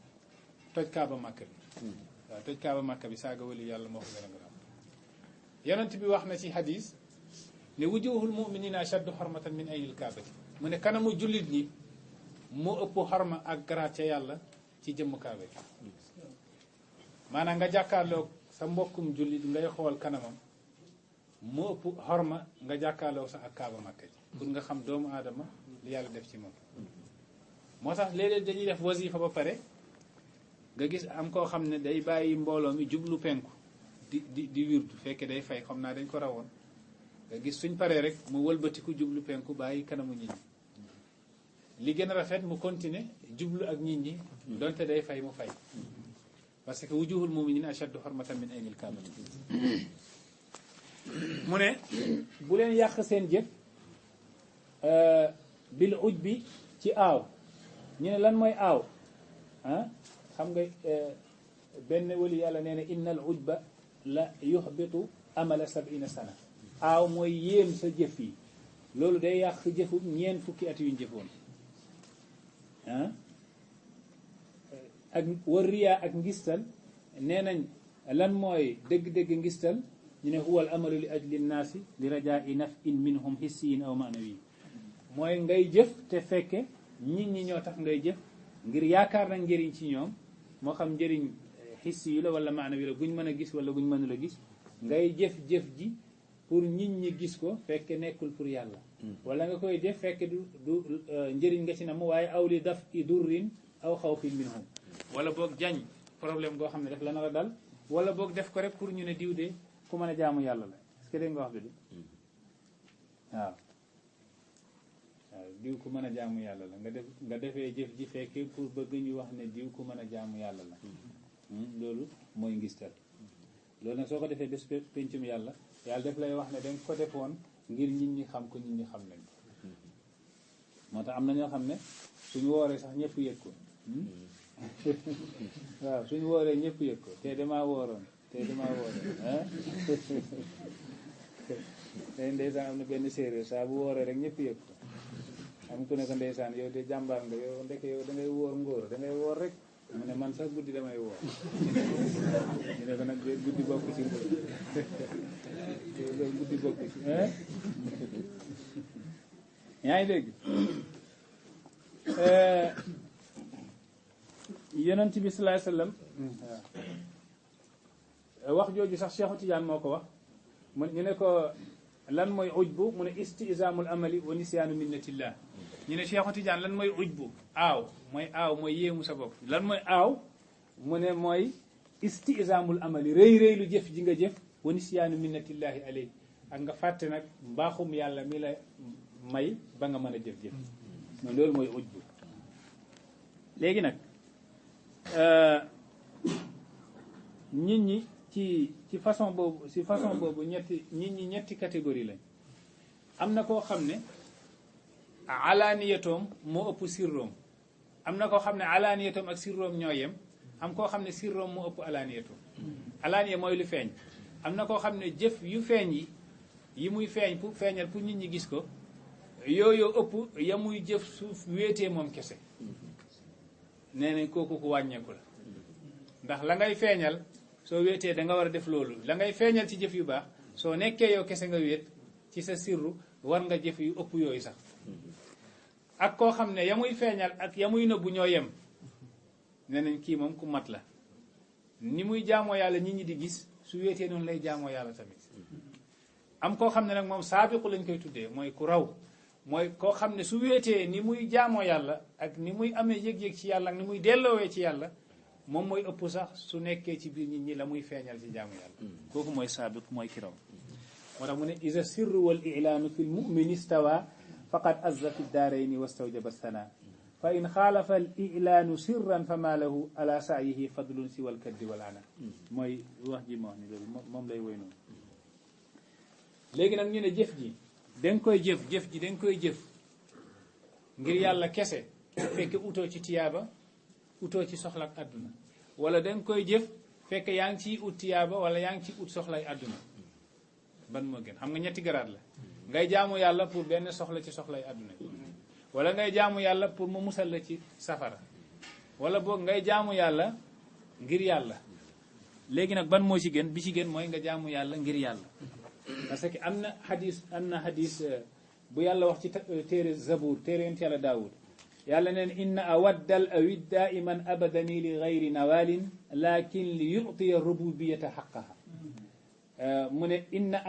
[SPEAKER 3] toj kaaba màkk bi waaw toj kaaba màkk bi saaga walu yàlla moo ko gën a garaaw yonent bi wax na ci hadis ne wujuhul muminina ashaddu xormatan min aynil kaabati mu ne kanamu jullit ñi moo ëpp xorma ak garaat ca yàlla ci jëmm kaaba gi maanaam nga jàkkaarloog sa mbokkum jullit ngay xool kanamam moo ëpp xorma nga jàkkaarloog sax ak kaaba màkka ji pour nga xam doomu aadama li yàlla def ci moom moo tax léeg-léeg dañuy def wasifa ba pare nga gis am koo xam ne day bàyyi mbooloo mi jublu penku di wirdu fekke day fay xam naa dañ ko rawoon nga gis suñ paree rek mu wëlbatiku jublu penku bàyyi kanamu nit ñi li gën a rafet mu continuer jublu ak nit ñi donte day fay mu fay parce que wujuhul mu'minina ashaddu hurmatan min aynil kaabati mu ne bu leen yàq seen jëf bil ujbi ci aaw ñu ne lan mooy aaw xam nga benn wali yàlla nee na innal ujba la yuhbitu amala 70 sana aaw mooy yéem sa jëf yi loolu day yàq jëfu ñeent fukki at yuñ jëfoon ak war riyaa ak ngistal nee nañ lan mooy dëgg-dëgg ngistal ñu ne huwal amalu li ajli nnaasi li rajaa'i naf'in minhum hissiyin aw ma'nawi mooy ngay jëf te fekke nit ñi ñoo tax ngay jëf ngir yaakaar nañ njëriñ ci ñoom moo xam njëriñ hissi yu la wala ma'nawi la guñ mën a gis wala guñ mënul a gis ngay jëf-jëf ji pour nit ñi gis ko fekke nekkul pour yàlla wala nga koy def fekke du njëriñ nga ci nam waaye aw li daf i durrin aw xawfin minhum wala boog jañ problème goo xam ne daf la nar a dal wala boog def ko rek pour ñu ne diw de ku mën a jaamu yàlla la est-ce que dégg nga wax bi di waaw waaw diw ku mën a jaamu yàlla la nga defee jëf ji fekkee pour bëgg ñu wax ne diw ku mën a jaamu yàlla la loolu mooy ngistal loolu nag soo ko defee bés pencum yàlla def lay wax ne danga ko defoon ngir nit ñi xam ko nit ñi xam nañ ko moo tax am na ñoo xam ne suñu wooree sax ñëpp yëg ko waaw suñu wooree ñëpp yëg ko te damaa wooroon day ndeysaan am na benn séeréer saa bu wooree rek ñëpp yëg ko am ku ne ko ndeysaan yow de jàmbaar nga yow ndeke yow da ngay woor ngóor da ngay woor rek mu ne man sax guddi damay woor ñu ne ko nag guddi bokk ci ngóor loolu guddi bokk ci yaa ngi dégg yonent bi sallallahu alayhi wasallam wax jooju sax Cheikh Tidiane moo ko wax mu ñu ne ko lan mooy ujbu mu ne istizaamul amali wa nisyaanu minnatillah ñu ne Cheikh Tidiane lan mooy ujbu aaw mooy yéemu sa bopp lan mooy aaw mu ne mooy istizaamul amali rëy lu jëf ji nga jëf wa nisyaanu minnatillahi alayhi ak nga fàtte nag mbaaxum yàlla mi la may ba nga mën a jëf-jëf mooy loolu mooy ujbu léegi nag nit ñi ci façon boobu ñetti catégorie lañ am na koo xam ne alaaniyatoom moo ëpp sirroom am na koo xam ne alaaniyatoom ak sirroom ñoo yem am koo xam ne sirroom moo ëpp alaaniyatoom alaaniya mooy lu feeñ am na koo xam ne jëf yu feeñ yi muy feeñ pour feeñal pour nit ñi gis ko yooyu ëpp ya muy jëf su wéetee moom kese nee nañ kooku ku wàññeeku la ndax la ngay feeñal soo wéetee da nga war a def loolu la ngay feeñal ci jëf yu baax soo nekkee yow kese nga wéet ci sa sirru war nga jëf yu ëpp yooyu sax ak koo xam ne ya muy feeñal ak ya muy nëbbu ñoo yem nee nañ kii moom ku mat la ni muy jaamoo yàlla nit ñi di gis su wéetee noonu lay jaamoo yàlla tamit am koo xam ne nag moom saabiqu lañ koy tuddee mooy ku raw mooy koo xam ne su wéetee ni muy jaamoo yàlla ak ni muy amee yëg-yëg ci yàlla ak ni muy delloowee ci yàlla moom mooy ëpp sax su nekkee ci biir nit ñi la muy feeñal ci jaamu yàlla kooku mooy saabiq mooy ki raw moo tax mu ne isa sirru wal ilaanu fi l mumini stawa faqad azza fi daarayni wastawjaba sana fa in xaalafa al ilaanu sirran fa ma lahu ala saayihi fadlun si wal kaddi wal ana mooy wax ji ma wax ni loolu moom lay woy noonu léegi nag ñu ne jëf ji danga koy jëf ji danga koy jëf ngir yàlla kese fekk utoo ci tiyaaba utoo ci soxla ak àdduna wala danga koy jëf fekk yaa ngi ciy ut tiyaaba wala yaa ngi ciy ut soxlay àdduna ban moo gën xam nga ñetti garaat la ngay jaamu yàlla pour benn soxla ci soxlay àdduna wala ngay jaamu yàlla pour mu musal la ci safara wala boog ngay jaamu yàlla ngir yàlla léegi nag ban moo ci gën bi ci gën mooy nga jaamu yàlla ngir yàlla parce que am na hadis bu yàlla wax ci téere Zabour téere yonent yàlla Daawud yàlla neen inna awaddal awidda iman abadani li gayri nawalin lakin li yutiya rububiyata xaqaha mu ne inna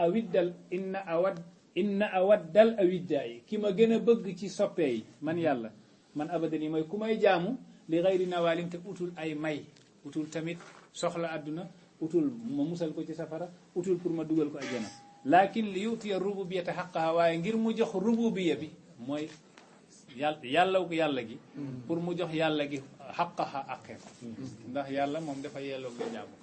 [SPEAKER 3] awaddal awidda yi ki ma gën a bëgg ci soppee yi man yàlla man abadani mooy ku may jaamu li gayri nawalin te utul ay may utul tamit soxla àdduna utul ma musal ko ci safara utul pour ma dugal ko ajjana lakin li yutiya rububiyata xaqaha waaye ngir mu jox rububiya bi mooy yàlla gi pour mu jox yàlla gi xaqaha aqe ko ndax yàlla moom dafa yelloo nga jaamu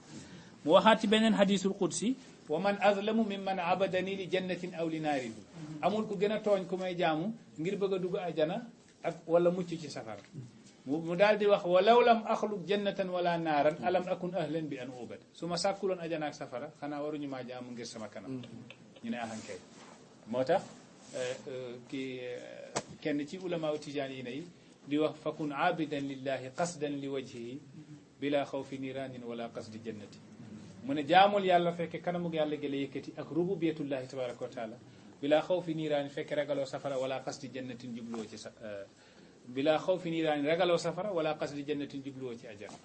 [SPEAKER 3] mu waxaat ci beneen hadisul qudsi wa man azlamu mimman abadani li jannatin aw li naarin amul ku gën a tooñ ku may jaamu ngir bëgg a dugg ajjana ak wala mucc ci safara mu daal di wax walaw lam axluq jannatan wala naaran alam akun ahlan bi an ubad su ma sàkkuloon ajana ak safara xanaa waruñu maa jaamu ngir sama kanam ñu ne ahankay moo tax kenn ci ulama tijaan yi nay di wax fakun aabidan lillahi qasdan li wajhihi bila xawfi niranin wala qasdi jannati mu ne jaamul yàlla fekke kanamug yàlla gi la yëkkati ak rububiyatullahi tabaraka wa taala bila xawfi niranin fekke ragaloo safara wala qasdi jannatin jubluwoo ci bila xawfi niranin ragaloo safara wala qasdi jannatin jubluwoo ci ajana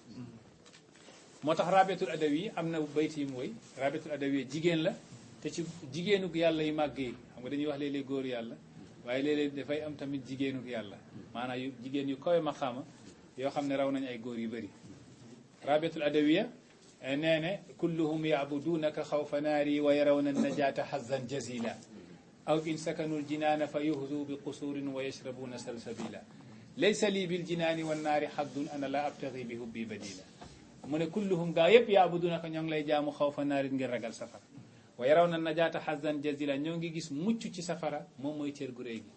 [SPEAKER 3] moo tax rabitul adawi am na bayt yi mu woy rabitul adawi jigéen la te ci jigéenug yàlla yu màgg yi xam nga dañuy wax léeg-léeg góor yàlla waaye léeg-léeg dafay am tamit jigéenug yàlla maanaam yu jigéen yu kawe maqaama yoo xam ne raw nañ ay góor yu bëri rabitul adawiya nee ne kulluhum yaabudunaka xawfa naari wa yarawna najata hazan jazila aw in sakanul jinaana fa yuhdu bi qusuurin wa yashrabuuna salsabila laysa lii bil jinaani wan naari haddun ana la abtagi bi hubbi badila mu ne kulluhum gaa yëpp yaabuduna ko ñoo ngi lay jaamu xawfa naarin ngir ragal safara wa yaraw na najaata hazan jazila ñoo ngi gis mucc ci safara moom mooy cër gu réy gi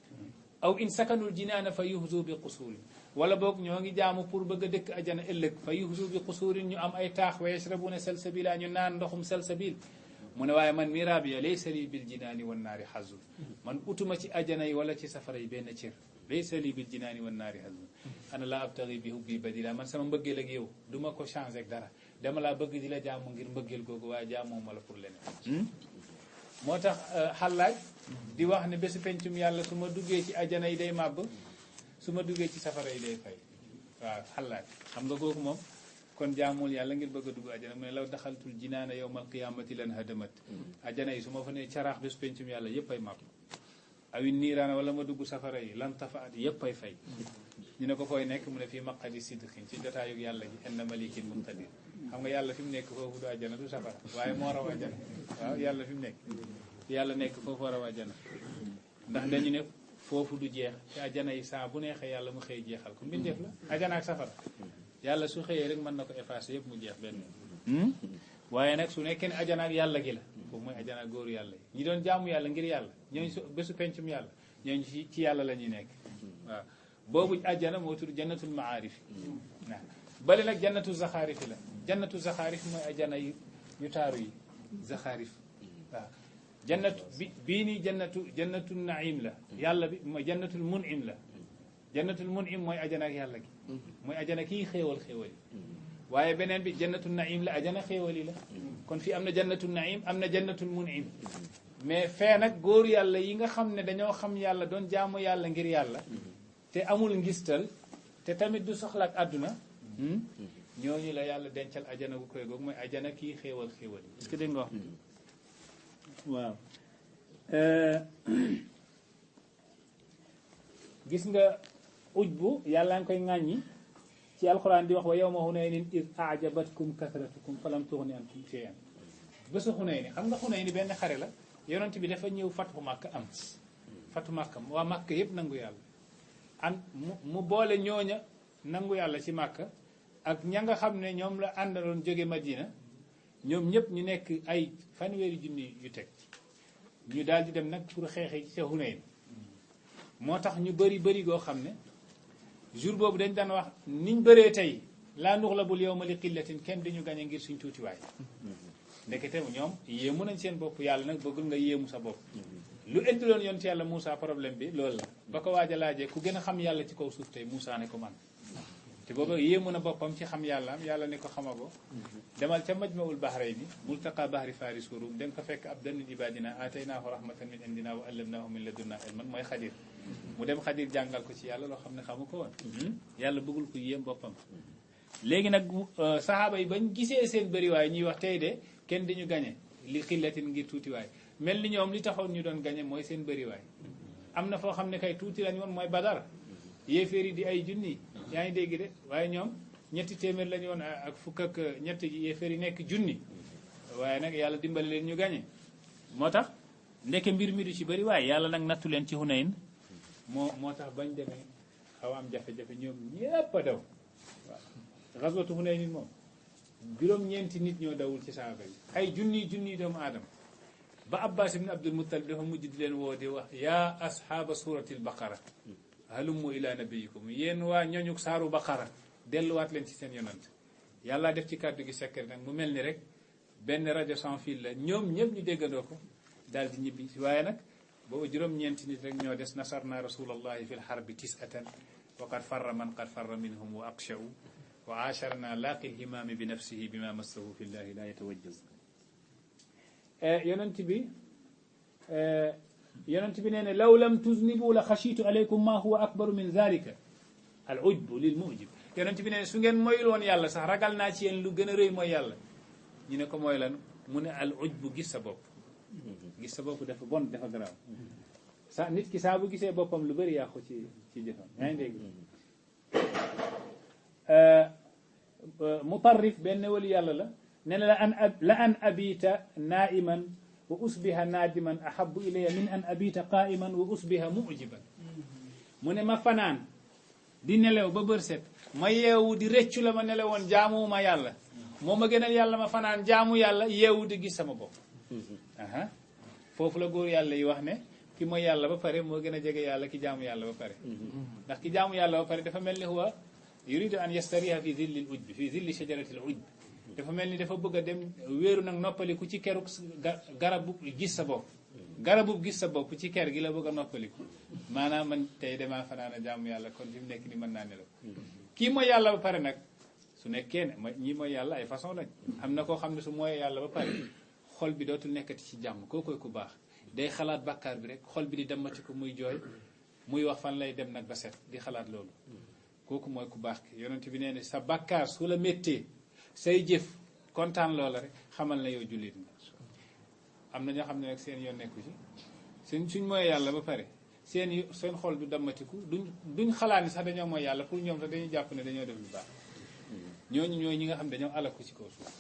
[SPEAKER 3] aw in sakanul jinaana fa yuhdu bi qusuurin wala boog ñoo ngi jaamu pour bëgg a dëkk ajana ëllëg fa yuhdu bi qusuurin ñu am ay taax wa yashrabuuna salsabila ñu naan ndoxum salsabil mu ne waaye man miraabiya laysa li bil jinaani wan naari hazun man utuma ci ajana yi wala ci safara yi benn cër laysa li bil jinaani wan naari hazun ana laa abtagi bi hubbi badila man sama mbëggeel ak yow du ma ko changé ak dara dama laa bëgg di la jaamu ngir mbëggeel googu waaye jaamoo ma la pour leneen moo tax xallaaj di wax ne bésu pencum yàlla su ma duggee ci ajana yi day màbb su ma duggee ci safara yi day fay waaw xallaaj xam nga kooku moom kon jaamul yàlla ngir bëgg a dugg ajana mu ne law daxaltul jinaana yawmal qiyaamati lan hadamat ajana yi su ma fa ne caraax bésu pencum yàlla yëpp ay màbb awi niiraana wala ma dugg safara yi lan tafaat yëpp ay fay ñu ne ko fooy nekk mu ne fii maqadi sidqin ci jotaayug yàlla ji inda malikin muqtadir xam nga yàlla fi mu nekk foofu du ajana du safara waaye moo raw ajana waaw yàlla fi mu nekk yàlla nekk foofu raw ajana ndax dañu ne foofu du jeex te ajana yi saa bu neexee yàlla mu xëy jeexal ko mbindeef la ajana ak safara yàlla su xëyee rek mën na ko effacer yëpp mu jeex benn waaye nag su nekkee ne ajana ak yàlla gi la foofu mooy ajana ak góoru yàlla yi ñi doon jaamu yàlla ngir yàlla ñooñu su bésu pencum yàlla ñooñu ci yàlla la ñuy nekk waaw boobu ajana moo tudd jannatul maarif waaw bale nag jannatu zaxaarifi la jannatu zaxaarif mooy ajana yu taaru yi zaxaarif waaw jannatu bii nii jannatu naim la yàlla bi mooy jannatul munim la jannatul munim mooy ajana ak yàlla gi mooy ajana kii xéewal xéewal yi waaye beneen bi jannatul naim la ajana xéewal yi la kon fii am na jannatul naim am na jannatul munim mais fee nag góor yàlla yi nga xam ne dañoo xam yàlla doon jaamu yàlla ngir yàlla te amul ngistal te tamit du soxla ak àdduna ñooñu la yàlla dencal ajana gu koy googu mooy ajana kii xéewal xéewal yi est-ce que dégg nga wax waaw gis nga ujbu yàlla nga koy ŋàññi ci alquran di wax wa yawma hunaynin iz a'jabatkum kasratukum falam tughni ankum shay'an bésu Hunayni xam nga Hunayni benn xare la yonent bi dafa ñëw fatu Makka am fatu Makka waa Makka yëpp nangu yàlla an mu boole ñooña nangu yàlla ci Makka ak ña nga xam ne ñoom la àndaloon jóge Madina ñoom ñëpp ñu nekk ay fanweeri junni yu teg ñu daal di dem nag pour xeexi ci Hunayn moo tax ñu bëri goo xam ne jour boobu dañ daan wax niñ bëree tey laa nuxlabul yawma li qillatin kenn dañu gañe ngir suñ tuutiwaay ndekete ñoom yéemu nañ seen bopp yàlla nag bëggul nga yéemu sa bopp lu indiloon yoon ci yàlla Moussa problème bi loolu la ba ko waaj a laajee ku gën a xam yàlla ci kaw suuf tey Moussa ne ko man te booba yéemu na boppam ci xam yàlla am yàlla ne ko xamago demal ca majmaul bahrayni multaqa bahri faris wa rum da nga ko fekk ab dan ibadina ataynaahu rahmatan min indina wa allamnaahu min ladunna ilman mooy xadir mu dem xadir jàngal ko ci yàlla loo xam ne xamu ko woon yàlla bëggul ko yéem boppam léegi nag sahaaba yi bañ gisee seen bëriwaay ñuy wax tey de kenn dañu gañe li xillatin ngir tuutiwaay mel ni ñoom li taxoon ñu doon gañe mooy seen bëriwaay am na foo xam ne kay tuuti lañu woon mooy Badar yéeféer yi di ay junni yaa ngi dégg de waaye ñoom ñetti téeméer lañu woon ak fukk ak ñetti yéeféer yi nekk junni waaye nag yàlla dimbali leen ñu gañe moo tax ndeke mbir mi du ci bëri waaye yàlla nag nattu leen ci Hunayn moo tax bañ demee xaw am jafe-jafe ñoom ñépp a daw waaw xaswatu Hunayn moom juróom-ñeenti nit ñoo dawul ci saaba yi ay junni doomu aadama ba Abbas ibn Abdul Muttalib dafa mujj di leen woo di wax yaa ashaaba suratil baqara halummu ila nabiyikum yéen waa ñooñu saaru baqara delluwaat leen ci seen yonant yàlla def ci kàddu gi secret nag mu mel ni rek benn rajo sans fil la ñoom ñëpp ñu déggandoo ko daal di ñibbi waaye nag boobu juróom-ñeenti nit rek ñoo des nasarna rasulallahi fi lxarbi tisatan wa qad farra man qad farra minhum wa aqshau wa asharna laaqi lhimaami bi nafsihi bima massahu fi llahi la yatawajjaz yonent bi nee ne law lam tuznibu la xashitu alaykum ma huwa akbaru min dhalika al ujbu lil mujib yonent bi nee ne su ngeen moyul woon yàlla sax ragal naa ci yéen lu gën a rëy mooy yàlla ñu ne ko mooy lan mu ne al ujbu gis sa bopp gis sa bopp dafa bon dafa garaaw sa nit ki saa bu gisee boppam lu bëri yàqu ci jëfam yaa ngi dégg mutarrif benn wali yàlla la ne la an abita naiman wa usbiha naadiman ahabu ilaya min an abita qaiman wa usbiha mujiban mu ne ma fanaan di nelew ba bër set ma yeewu di rëccu la ma nelewoon jaamuwuma yàlla moo ma gënal yàlla ma fanaan jaamu yàlla yeewu di gis sama bopp aha foofu la góor yàlla yi wax ne ki mooy yàlla ba pare moo gën a jege yàlla ki jaamu yàlla ba pare ndax ki jaamu yàlla ba pare dafa mel ni huwa yuridu an yastariha fi zilli l ujb fi zilli shajarati l ujb dafa mel ni dafa bëgg a dem wéeru nag noppaliku ci keruk garabu gis sa bopp garabu gis sa bopp ci ker gi la bëgg a noppaliku maanaam man tey damaa fanaan a jaamu yàlla kon fi mu nekk ni mën naa nelaw kii mooy yàlla ba pare nag su nekkee ne ñi mooy yàlla ay façon lañ am na koo xam ne su mooy yàlla ba pare xol bi dootul nekkati ci jàmm kookoy ku baax day xalaat bàkkaar bi rek xol bi di demati ko muy jooy muy wax fan lay dem nag ba set di xalaat loolu kooku mooy ku baax ki yonent bi nee ne sa bàkkaar su la méttee say jëf kontaan loola rek xamal na yow jullit nga am na ñoo xam ne nag seen yoon nekku ci suñ mooy yàlla ba pare seen xol du dammatiku duñ xalaat ni sax dañoo mooy yàlla pour ñoom sax dañuy jàpp ne dañoo def lu baax ñooñu ñooy ñi nga xam ne dañoo alaku ci kaw suuf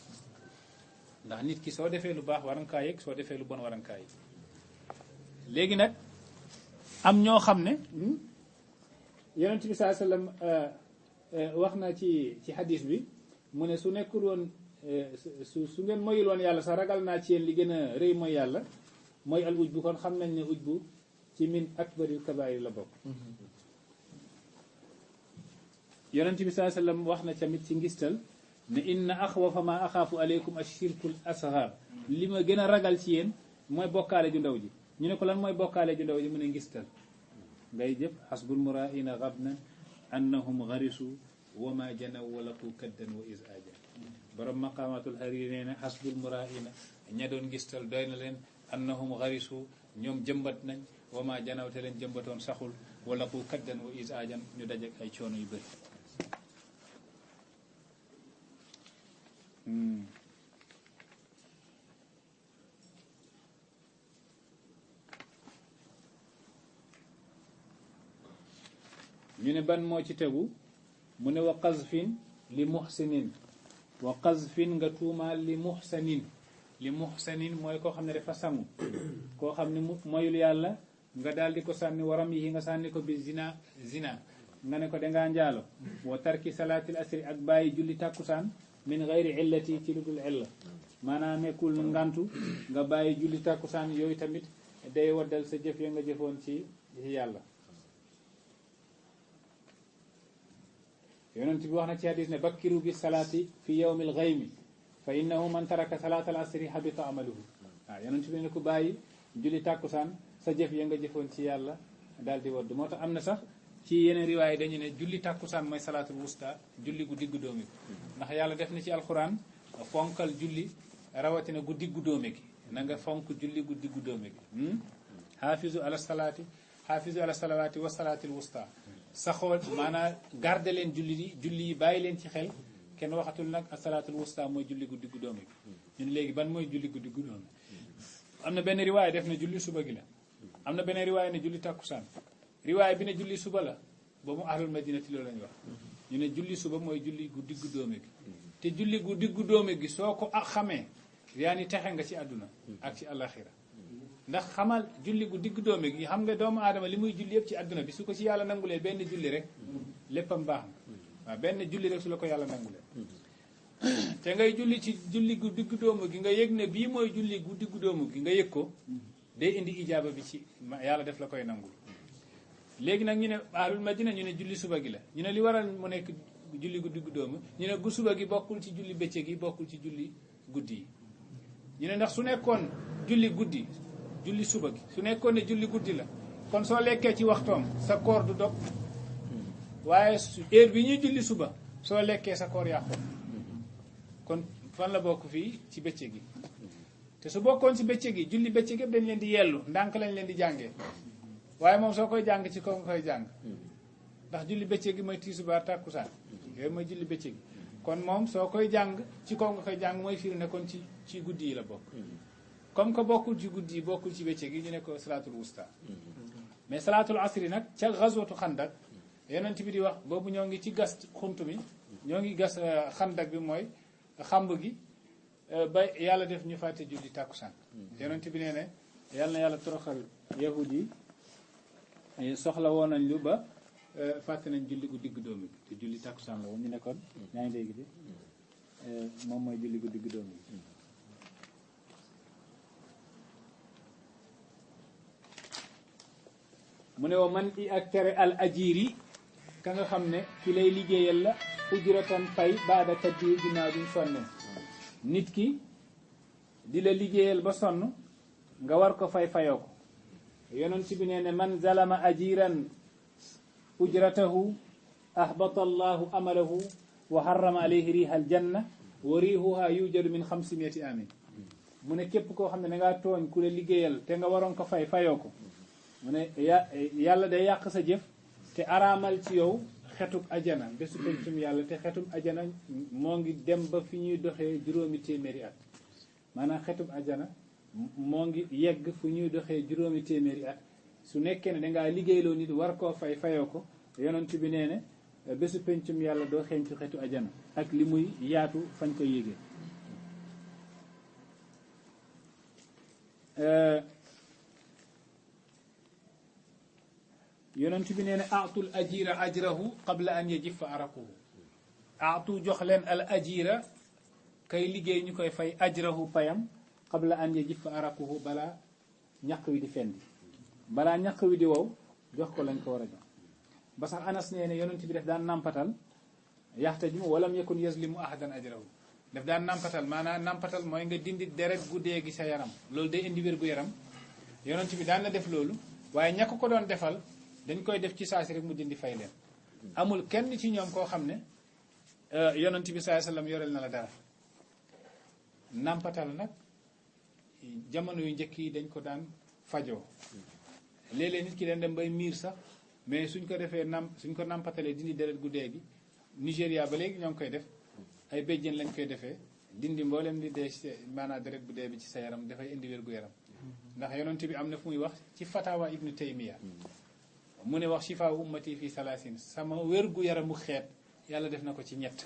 [SPEAKER 3] ndax nit ki soo defee lu baax war nga kaa yëg soo defee lu bon war nga kaa yëg léegi nag am ñoo xam ne yonent bi saa sallam wax na ci hadis bi mu ne su nekkul woon su ngeen moyul woon yàlla sax ragal naa ci yéen li gën a rëy mooy yàlla mooy al uj bu kon xam nañ ne uj bu ci min akbaril kabaayir la bokk yonent bi saa sallam wax na tamit ci ngistal ne inna axwafa ma axaafu aleykum ashirkul asghar li ma gën a ragal ci yéen mooy bokkaale ju ndaw ji ñu ne ko lan mooy bokkaale ju ndaw ji mu ne ngistal ngay jëf xasbul muraina gabna annahum garisu wa ma janaw walaqu kaddan wa isaja borom maqamatul hariri nee na xasbul muraina ña doon ngistal doy na leen annahum garisu ñoom jëmbat nañ wa ma janaw te leen jëmbatoon saxul walaqu kaddan wa isajan ñu dajek ay coono yu bëri ñu ne ban moo ci tegu mu ne wa qazfin li muhsinin wa qazfin nga tuumaal li muhsanin mooy koo xam ne dafa sangu koo xam ne moyul yàlla nga daal di ko sànni waram yi nga sànni ko bi zina nga ne ko dangaa njaalo wa tarki salaatil asri ak bàyyi julli tàkkusaan min gayri illati ci lu dul illa maanaam nekkul ngantu nga bàyyi julli tàkkusaan yooyu tamit day waddal sa jëf ya nga jëfoon ci yàlla yonent bi wax na ci hadis ne bakkiru bi salaati fi yawmil ghaymi fa innahu man taraka salaatal asri habita amaluhu waaw yonent bi ne ko bàyyi julli tàkkusaan sa jëf ya nga jëfoon ci yàlla daal di wadd moo tax am na sax ci yeneen riwaay dañu ne julli tàkkusaan mooy salaatul wusta julli gu diggu dóomi ndax yàlla def na ci alquran fonkal julli rawatina gu diggu dóomi gi na nga fonk julli gu diggu dóomi gi xaafizu ala salawaati wa salaatil wusta saxool maanaam garde leen julli yi bàyyi leen ci xel kenn waxatul nag salaatul wusta mooy julli gu diggu dóomi gi ñun léegi ban mooy julli gu diggu dóomi am na benn riwaay def na julli suba gi la am na benn riwaay ne julli tàkkusaan riwaay bi ne julli suba la ba mu ahlul madinati loolu lañu wax ñu ne julli suba mooy julli gu diggu dóome gi te julli gu diggu dóome gi soo ko xamee yaa ni texe nga ci àdduna ak ci àllaxira ndax xamal julli gu diggu dóome gi xam nga doomu aadama li muy julli yëpp ci àdduna bi su ko ci yàlla nangulee benn julli rek léppam baax na waaw benn julli rek su la ko yàlla nangulee te ngay julli ci julli gu diggu dóomu gi nga yëg ne bii mooy julli gu diggu dóomu gi nga yëg ko day indi ijaaba bi ci yàlla def la koy nangul léegi nag ñu ne ahlul madina ñu ne julli suba gi la ñu ne li waral mu nekk julli gu diggu dóomu ñu ne gu suba gi bokkul ci julli bëccëg gi bokkul ci julli guddi yi ñu ne ndax su nekkoon julli guddi julli suba gi su nekkoon ne julli guddi la kon soo lekkee ci waxtoom sa koor du dog waaye heure bi ñuy julli suba soo lekkee sa koor yàqu kon fan la bokk fii ci bëccëg gi te su bokkoon ci bëccëg gi julli bëccëg yëpp dañ leen di yellu ndànk lañ leen di jàngee waaye moom soo koy jàng ci kaw nga koy jàng ndax julli bëccëg gi mooy tisbaar tàkkusaan yooyu mooy julli bëccëg gi kon moom soo koy jàng ci kaw nga koy jàng mooy firi ne kon ci guddi yi la bokk comme que bokkul ci guddi yi bokkul ci bëccëg gi ñu ne ko salaatul wusta mais salaatul asri nag ca gazwatu xandak yonent bi di wax boobu ñoo ngi ci gas xunt mi ñoo ngi gas xandak bi mooy xamb gi ba yàlla def ñu fàtte julli tàkkusaan yonent bi nee ne yàlla na yàlla toroxal yahud yi soxla woon nañ lu ba fàtte nañ julli gu digg dóomi bi te julli tàkkusaan la woon ñu nekkoon ñaa ngi dégg di moom mooy julli gu digg dóomi bi mu ne wa man i ak tere al ajiri ka nga xam ne ki lay liggéeyal la ujratan fay baada kaddi ginnaaw duñ sonne nit ki di la liggéeyal ba sonn nga war ko fay fayoo ko yonent bi nee ne man zalama ajiran ujratahu ahbata allahu amalahu wa harrama alayhi riha aljanna wa rihuha yujadu min 500 amin mu ne képp koo xam ne da ngaa tooñ ku la liggéeyal te nga waroon ko fay fayoo ko mu ne yàlla day yàq sa jëf te araamal ci yow xetub ajana bésu pencum yàlla te xetub ajana moo ngi dem ba fi ñuy doxee 800 at maanaam xetub ajana moo ngi yegg fu ñuy doxee 800 at su nekkee ne dangaa liggéeyloo nit war koo fay fayoo ko yonent bi nee ne bésu pencum yàlla doo xeeñ ci xetu ajana ak li muy yaatu fañ ko yégee yonent bi nee ne aatul ajira ajrahu qabla an yajifa araquhu aatu jox leen al ajira kay liggéey ñu koy fay ajrahu payam qabla an yajifa araquhu balaa ñaq wi di fendi balaa ñaq wi di wow jox ko lañ ko war a jox ba sax anas nee ne yonent bi def daan nampatal yaxtajimu walam yakun yazlimu ahadan ajrahu daf daan nampatal maanaam nampatal mooy nga dindi deret gu dee gi sa yaram loolu day indi wér gu yaram yonent bi daan na def loolu waaye ñàkk ko doon defal dañ koy def ci saasi rek mu dindi fay leen amul kenn ci ñoom koo xam ne yonent bi sallallahu alayhi wasallam yoreel na la dara nampatal nag jamono yu njëkk yi dañ ko daan fajoo léeg-léeg nit ki dañ dem bay miir sax mais suñ ko defee suñ ko nampatalee dindi deret gu dee gi Nigéria ba léegi ñoo ngi koy def ay béjjén lañ koy defee dindi mboolem li dee maanaam deret bu dee bi ci sa yaram dafay indi wér gu yaram ndax yonent bi am na fu muy wax ci fatawa ibnu taymiya mu ne wax shifaa ummati fi salaasin sama wér gu yaramu xeet yàlla def na ko ci ñett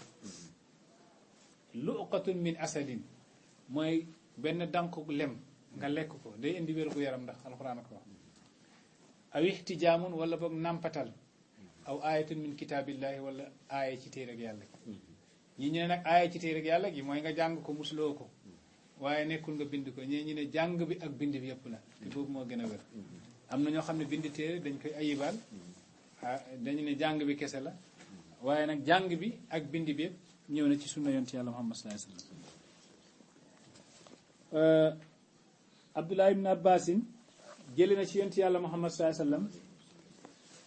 [SPEAKER 3] luqatun min asadin mooy benn danku lem nga lekk ko day indi wér gu yaram ndax alxuraan ko wax aw ixtijaamun wala boog nampatal aw ayatun min kitaabillahi wala aaya ci téere ak yàlla ñi ñu ne nag aaya ci téere ak yàlla gi mooy nga jàng ko musuloo ko waaye nekkul nga bind ko ñii ñu ne jàng bi ak bind bi yëpp la te boobu moo gën a wér am na ñoo xam ne bind téere dañ koy ayibal dañu ne jàng bi kese la waaye nag jàng bi ak bind bi yëpp ñëw na ci sunna yonent yàlla Muhammad sallallahu alayhi wasallam Abdullah ibn Abbasin jële na ci yonent yàlla Muhammad sallallahu alayhi wasallam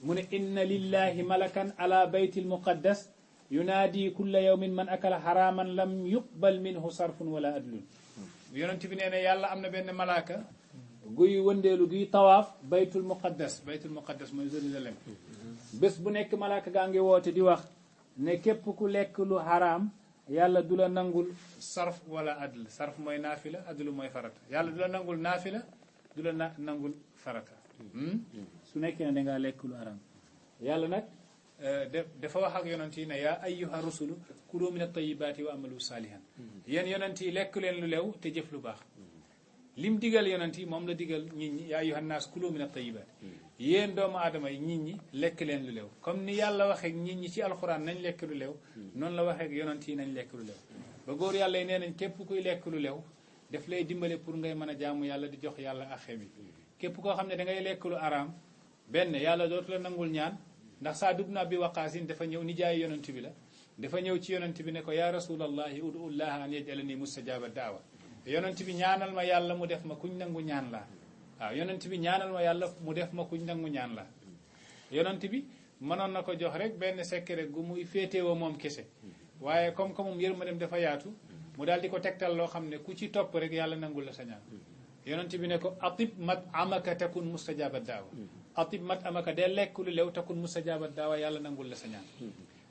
[SPEAKER 3] mu ne inna lillahi malakan ala baytil muqaddas yunaadi kulla yawmin man akala haraman lam yuqbal minhu sarfun wala adlun yonent bi nee na yàlla am na benn malaaka guy wëndeelu guy tawaaf baytul muqaddas mooy Jérusalem bés bu nekk malaaka gaa ngi woote di wax ne képp ku lekk lu haram yàlla du la nangul sarf wala adl sarf mooy naafila adlu mooy farata yàlla du la nangul naafila du la nangul farata su nekkee ne dangaa lekk lu haram yàlla nag dafa wax ak yonent yi ne yaa ayyuha rusulu kulu min at-tayyibaati wa amalu saalihan yéen yonent yi lekk leen lu lew te jëf lu baax lim digal yonent yi moom la digal nit ñi yaa ayyuhan naas kulu min at-tayyibaati yéen doomu aadama yi nit ñi lekk leen lu lew comme ni yàlla waxee nit ñi ci alxuraan nañ lekk lu lew noonu la waxee yonent yi nañ lekk lu lew ba góor yàlla yi nee nañ képp kuy lekk lu lew daf lay dimbale pour ngay mën a jaamu yàlla di jox yàlla axe bi képp koo xam ne da ngay lekk lu araam benn yàlla dootu la nangul ñaan ndax Saad ibn Abi Waqaasin dafa ñëw nijaay yonent bi la dafa ñëw ci yonent bi ne ko yaa rasulallahi udullaha an yajalani mustajaba daawa yonent bi ñaanal ma yàlla mu def ma kuñ nangu ñaan la waaw yonent bi ñaanal ma yàlla mu def ma kuñ nangu ñaan la yonent bi mënoon na ko jox rek benn secret gu muy féetewoo moom kese waaye comme que moom yërmandeem dafa yaatu mu daal di ko tegtal loo xam ne ku ci topp rek yàlla nangul la sa ñaan yonent bi ne ko atib mat amaka takun mustajaba daawa atib mat amaka de lekk lu lew takun mustajaba daawa yàlla nangul la sa ñaan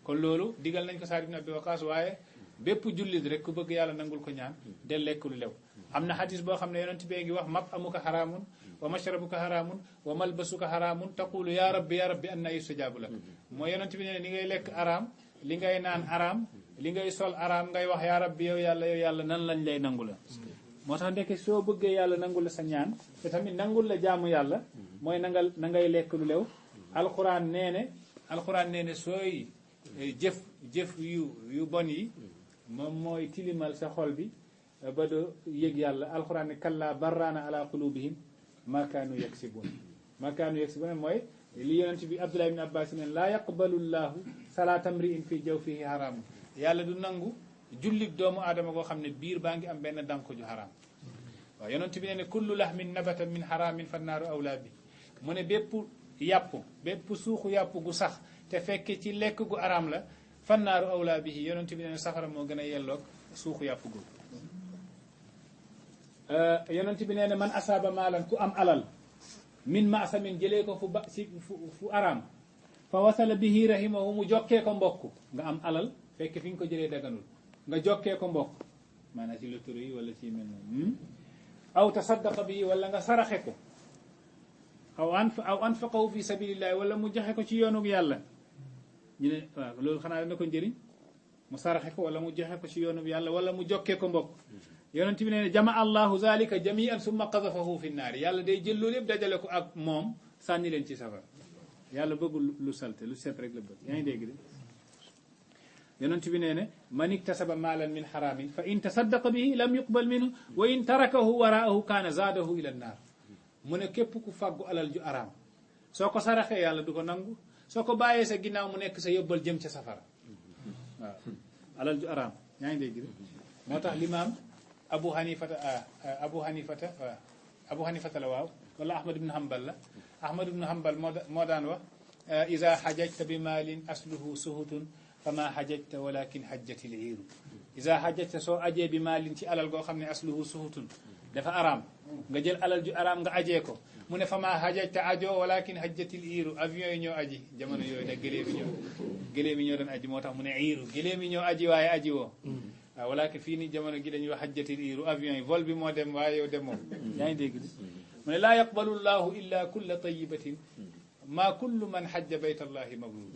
[SPEAKER 3] kon loolu digal nañ ko Saad ibn Abi Waqaas waaye bépp jullit rek ku bëgg yàlla nangul ko ñaan de lekk lu lew am na xadis boo xam ne yonent bee ngi wax mat amuka xaraamun wa mashrabuka xaraamun wa malbasuka xaraamun taqulu ya rabbi anna yustajaabu lak mooy yonent bi ne ni ngay lekk araam li ngay naan araam li ngay sol araam ngay wax yaa rabbi yow yàlla nan lañ lay nangu la moo tax ndeke soo bëggee yàlla nangul la sa ñaan te tamit nangul la jaamu yàlla mooy na ngay lekk lu lew alxuraan nee ne sooy jëf yu bon yi moom mooy tilimal sa xol bi ba doo yëg yàlla alxuraan ne kalla barraana ala qulubihim ma kaanu yaksibun mooy li yonent bi Abdullah ibn Abbas ne laa yaqbalu llahu salaata mri'in fi jawfihi haraam yàlla du nangu jullit doomu aadama koo xam ne biir baa ngi am benn danko ju haraam waaw yonent bi ne kullu lahmin nabata min haramin fa naaru awlaa bi mu ne bépp suuxu yàpp gu sax te fekke ci lekk gu araam la fa naaru awlaa bihi yonent bi ne safara moo gën a yelloog suuxu yàpp gu yonent bi nee ne man asaaba maalan ku am alal min maasamin jëlee ko fu araam fa wasala bihi rahimahu mu jokkee ko mbokk nga am alal fekk fi nga ko jëlee daganul nga jokkee ko mbokk maanaam ci loterie yi wala ci mel noonu aw tasaddaqa bihi wala nga saraxe ko aw anfaqahu fi sabilillahi wala mu joxe ko ci yoonu yàlla ñu ne waaw loolu xanaa dana ko njëriñ mu saraxe ko wala mu joxe ko ci yoonu yàlla wala mu jokkee ko mbokk yonent bi nee ne jama allahu zalika jami'an summa qadafahu fi nnaari yàlla day jël loolu yëpp dajale ko ak moom sànni leen ci safara yàlla bëggul lu salte lu set rek la bëgg yaa ngi dégg de yonent bi nee ne man iktasaba maalan min haramin fa in tasaddaqa bihi lam yuqbal minhu wa in tarakahu waraahu kaana zaadahu ila nnaar mu ne képp ku fàggu alal ju araam soo ko saraxee yàlla du ko nangu soo ko bàyyee sa ginnaaw mu nekk sa yóbbal jëm ca safara waaw alal ju araam yaa ngi dégg de moo tax limaam Abu Hanifata la waaw wala Ahmad ibn Hanbal la Ahmad ibn Hanbal moo daan wax iza hajajta bi maalin asluhu suhutun fama hajajta walakin hajjatil iiru iza hajajta soo ajee bi maalin ci alal goo xam ne asluhu suhutun dafa araam nga jël alal ju araam nga ajee ko mu ne fama hajajta ajo walakin hajjatil iiru avion yi ñoo aji jamono yooyu nag gëléem yi ñoo doon aji moo tax mu ne iiru gëléem yi ñoo aji waaye aji woo waaw walakin fii ni jamono gi dañuy wax hajjatil iiru avion yi vol bi moo dem waaye yow demoo yaa ngi dégg mu ne laa yaqbalu llahu illa kulla tayibatin ma kullu man hajja bayta allahi mabrur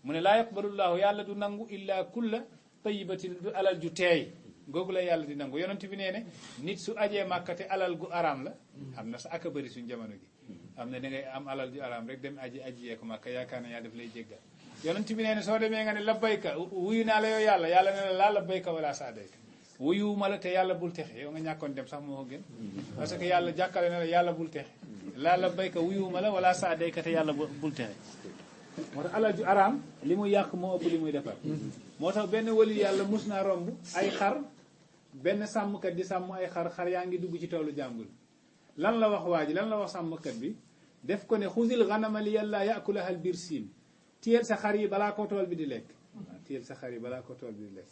[SPEAKER 3] mu ne laa yaqbalu llahu yàlla du nangu illa kulla tayibatin du alal ju teey googu la yàlla di nangu yonent bi nee ne nit su ajee màkkate alal gu araam la am na sa aka bëri suñ jamono gi am na da ngay am alal ju araam rek dem ajiyee ko màkka yaakaar na yaa def lay jéggal yonent bi nee ne soo demee nga ne labbayka wuyu naa la yow yàlla yàlla ne la laa labbayka wala saadayka wuyuwuma la te yàlla bul texe yow nga ñàkkoon dem sax moo ko gën parce que yàlla jàkkale na la yàlla bul texe laa labbayka wuyuwuma la wala saadayka te yàlla bul texe moo tax alal ju araam li muy yàq moo ëpp li muy defar moo tax benn wali yàlla mus naa romb ay xar benn sàmmkat di sàmm ay xar yaa ngi dugg ci toolu jàmbul lan la wax waa ji lan la wax sàmmkat bi def ko ne xuzil ganama li yàlla yakulaha al birsin téyel sa xar yi balaa ko tool bi di lekk waaw téyel sa xar yi balaa ko tool bi di lekk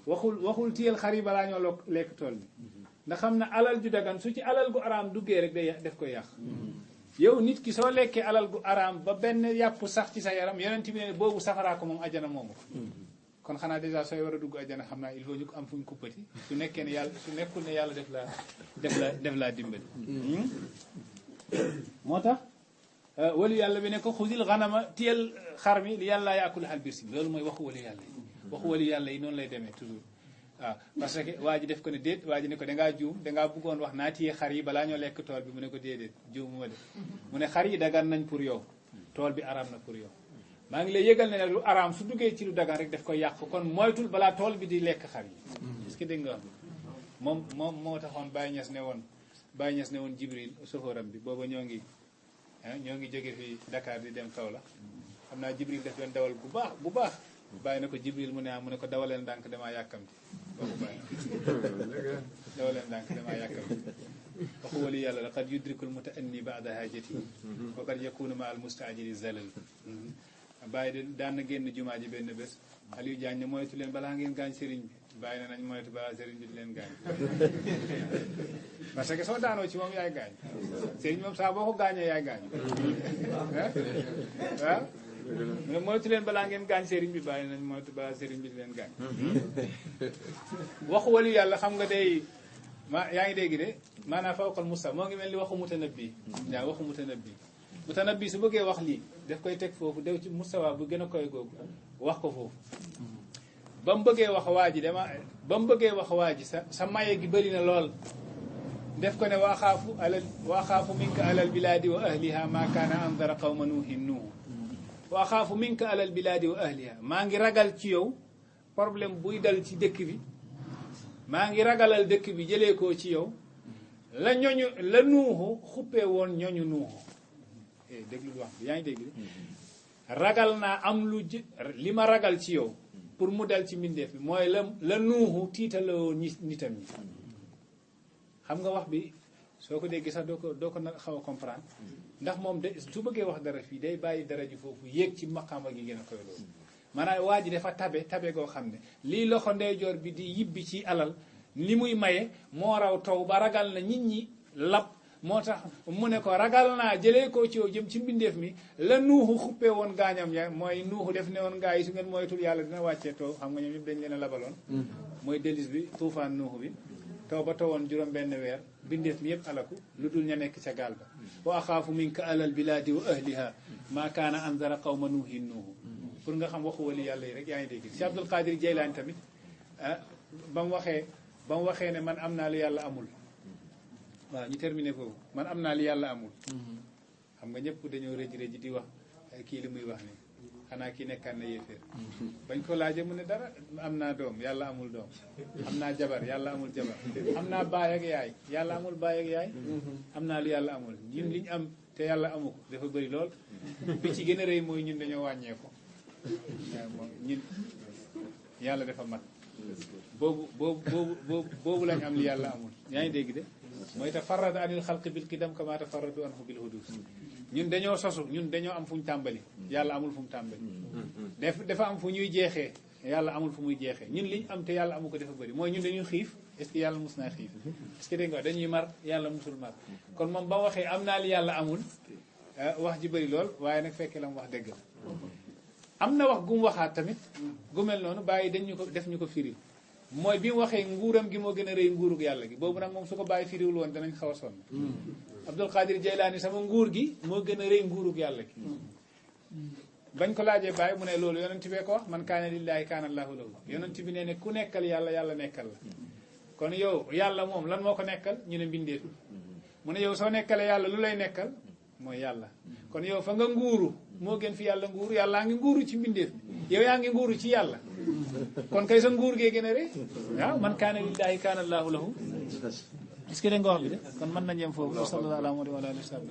[SPEAKER 3] waxul téyel xar yi balaa ñoo lekk tool bi ndax xam na alal ju dagan su ci alal gu araam duggee rek day def ko yàq yow nit ki soo lekkee alal gu araam ba benn yàpp sax ci sa yaram yonent bi ne boobu safaraa ko moom ajana moomu ko kon xanaa dèjà sooy war a dugg ajana xam naa il faut ñu ko am fu ñu kuppati su nekkee ne yàlla su nekkul ne yàlla def laa dimbali moo tax wali yàlla bi ne ko xusil xanama tiyel xar mi li yàlla yaakul xal birsi loolu mooy waxu wali yàlla yi waxu wali yàlla yi noonu lay demee toujours waaw parce que waa ji def ko ne déet waa ji ne ko dangaa juum dangaa bëggoon wax naa téye xar yi balaa ñoo lekk tool bi mu ne ko déedéet juum ma de mu ne xar yi dagan nañ pour yow tool bi araam na pour yow maa ngi lay yëgal ne nag lu araam su duggee ci lu dagan rek daf koy yàq kon moytul balaa tool bi di lekk xar yi est-ce que dégg nga moom moo taxoon Baye Niass ne woon Jibril sofóoram bi booba ñoo ngi jóge fi Dakar di dem Kaolack xam naa Jibril daf doon dawal bu baax bàyyi na ko Jibril mu ne ko dawaleen ndànk damaa yàkkamti waxu bàyyi dawaleen ndànk damaa yàkkamti waxu wali yàlla la qad yudrikul mutaanni ba'da hajati wa qad yakunu ma al mustaajili zalal bàyyi daan na génn jumaa ji benn bés Aliou Diagne ne moytu leen balaa ngeen gaañ sëriñ bi bàyyi na nañ moytu balaa sëriñ bi di leen gaañ parce que soo daanoo ci moom yaay gaañ sëriñ moom saa boo ko gaañee yaay gaañ waaw mu ne moytu leen balaa ngeen gaañ sëriñ bi bàyyi nañ moytu balaa sëriñ bi di leen gaañ waxu wali yàlla xam nga day yaa ngi dégg de maanaam fawqal musta moo ngi mel ni waxu mutanabbi waaw waxu mutanabbi su bëggee wax lii daf koy teg foofu dew ci mustawa bu gën a koy googu wax ko foofu ba mu bëggee wax waa ji ba mu bëggee wax waa ji sa maye gi bëri na lool def ko ne waaxaafu minka alal bilaadi wa ahliha maa kaana andara qawma nuuhin nuuhu waaxaafu minka alal bilaadi wa ahliha maa ngi ragal ci yow problème buy dal ci dëkk bi maa ngi ragalal dëkk bi jëlee ko ci yow la nuuxu xuppee woon ñoñu nuuxu déglul wax bi yaa ngi dégg ragal naa am li ma ragal ci yow pour mu dal ci mbindeef bi mooy la nuuxu tiitaloo nitam ñi xam nga wax bi soo ko déggee sax doo ko xaw a comprendre ndax moom de su bëggee wax dara fii day bàyyi dara ji foofu yéeg ci maqaama gi gën a koy loolu maanaam waa ji dafa tabe goo xam ne lii loxo ndeyjoor bi di yibbi ci alal li muy maye moo raw taw ba ragal na nit ñi lab moo tax mu ne ko ragal naa jëlee koo ci yow jëm ci mbindeef mi la nuuxu xuppee woon gaañam ya mooy nuuxu def ne woon gaa yi su ngeen moytul yàlla dina wàccee taw xam nga ñoom ñëpp dañ leen a labaloon mooy délice bi tuufaan nuuxu bi taw ba tawoon juróom benn weer mbindeef mi yëpp alaku lu dul ña nekk ca gaal ba wa axaafu minka alal bilaadi wa ahliha maa kaana anzara qawma nuuhin nuuhu pour nga xam waxu wali yàlla yi rek yaa ngi dégg si Abdul Qadir Jeylaani tamit ba mu waxee ne man am naa lu yàlla amul waaw ñu terminé foofu man am naa li yàlla amul xam nga ñëpp dañoo rëj di wax kii li muy wax ni xanaa kii nekkaan na yéeféer bañ ko laaje mu ne dara am naa doom yàlla amul doom am naa jabar yàlla amul jabar am naa baay ak yaay yàlla amul baay ak yaay am naa lu yàlla amul ñun liñ am te yàlla amu ko dafa bëri lool bi ci gën a rëy mooy ñun dañoo wàññeeku ñun yàlla dafa mat boobu lañ am li yàlla amul yaa ngi dégg de mooy tafarrada anil xalqi bil qidam kama tafarradu anhu bil hudus ñun dañoo sosu ñun dañoo am fu ñu tàmbali yàlla amul fu mu tàmbali dafa am fu ñuy jeexee yàlla amul fu muy jeexee ñun liñ am te yàlla amu ko dafa bëri mooy ñun dañuy xiif est-ce que yàlla mus naa xiif est-ce que dégg nga dañuy mar yàlla musul mar kon moom ba waxee am naa li yàlla amul wax ji bëri lool waaye nag fekkee la mu wax dëgg la am na wax gu mu waxaat tamit gu mel noonu bàyyi def ñu ko firil mooy bi mu waxee nguuram gi moo gën a rëy nguurug yàlla gi boobu nag moom su ko bàyyi firiwul woon danañ xaw a sonn Abdul Qadir Jeylaani sama nguur gi moo gën a rëy nguurug yàlla gi bañ ko laajee bàyyi mu ne loolu yonent bee ko wax man kaana lillaahi kaana allaahu lahu yonent bi nee ne ku nekkal yàlla yàlla nekkal la kon yow yàlla moom lan moo ko nekkal ñu ne mbindeef mu ne yow soo nekkalee yàlla lu lay nekkal mooy yàlla kon yow fa nga nguuru moo gën fi yàlla nguuru yàllaa ngi nguuru ci mbindeef yow yaa ngi nguuru ci yàlla kon kay sa nguur gee gën a rëy waaw man kaana lillaahi kaana allaahu lahu est-ce que da nga wax bi de kon mën nañ yem foofu sallallahu alayhi wa sallam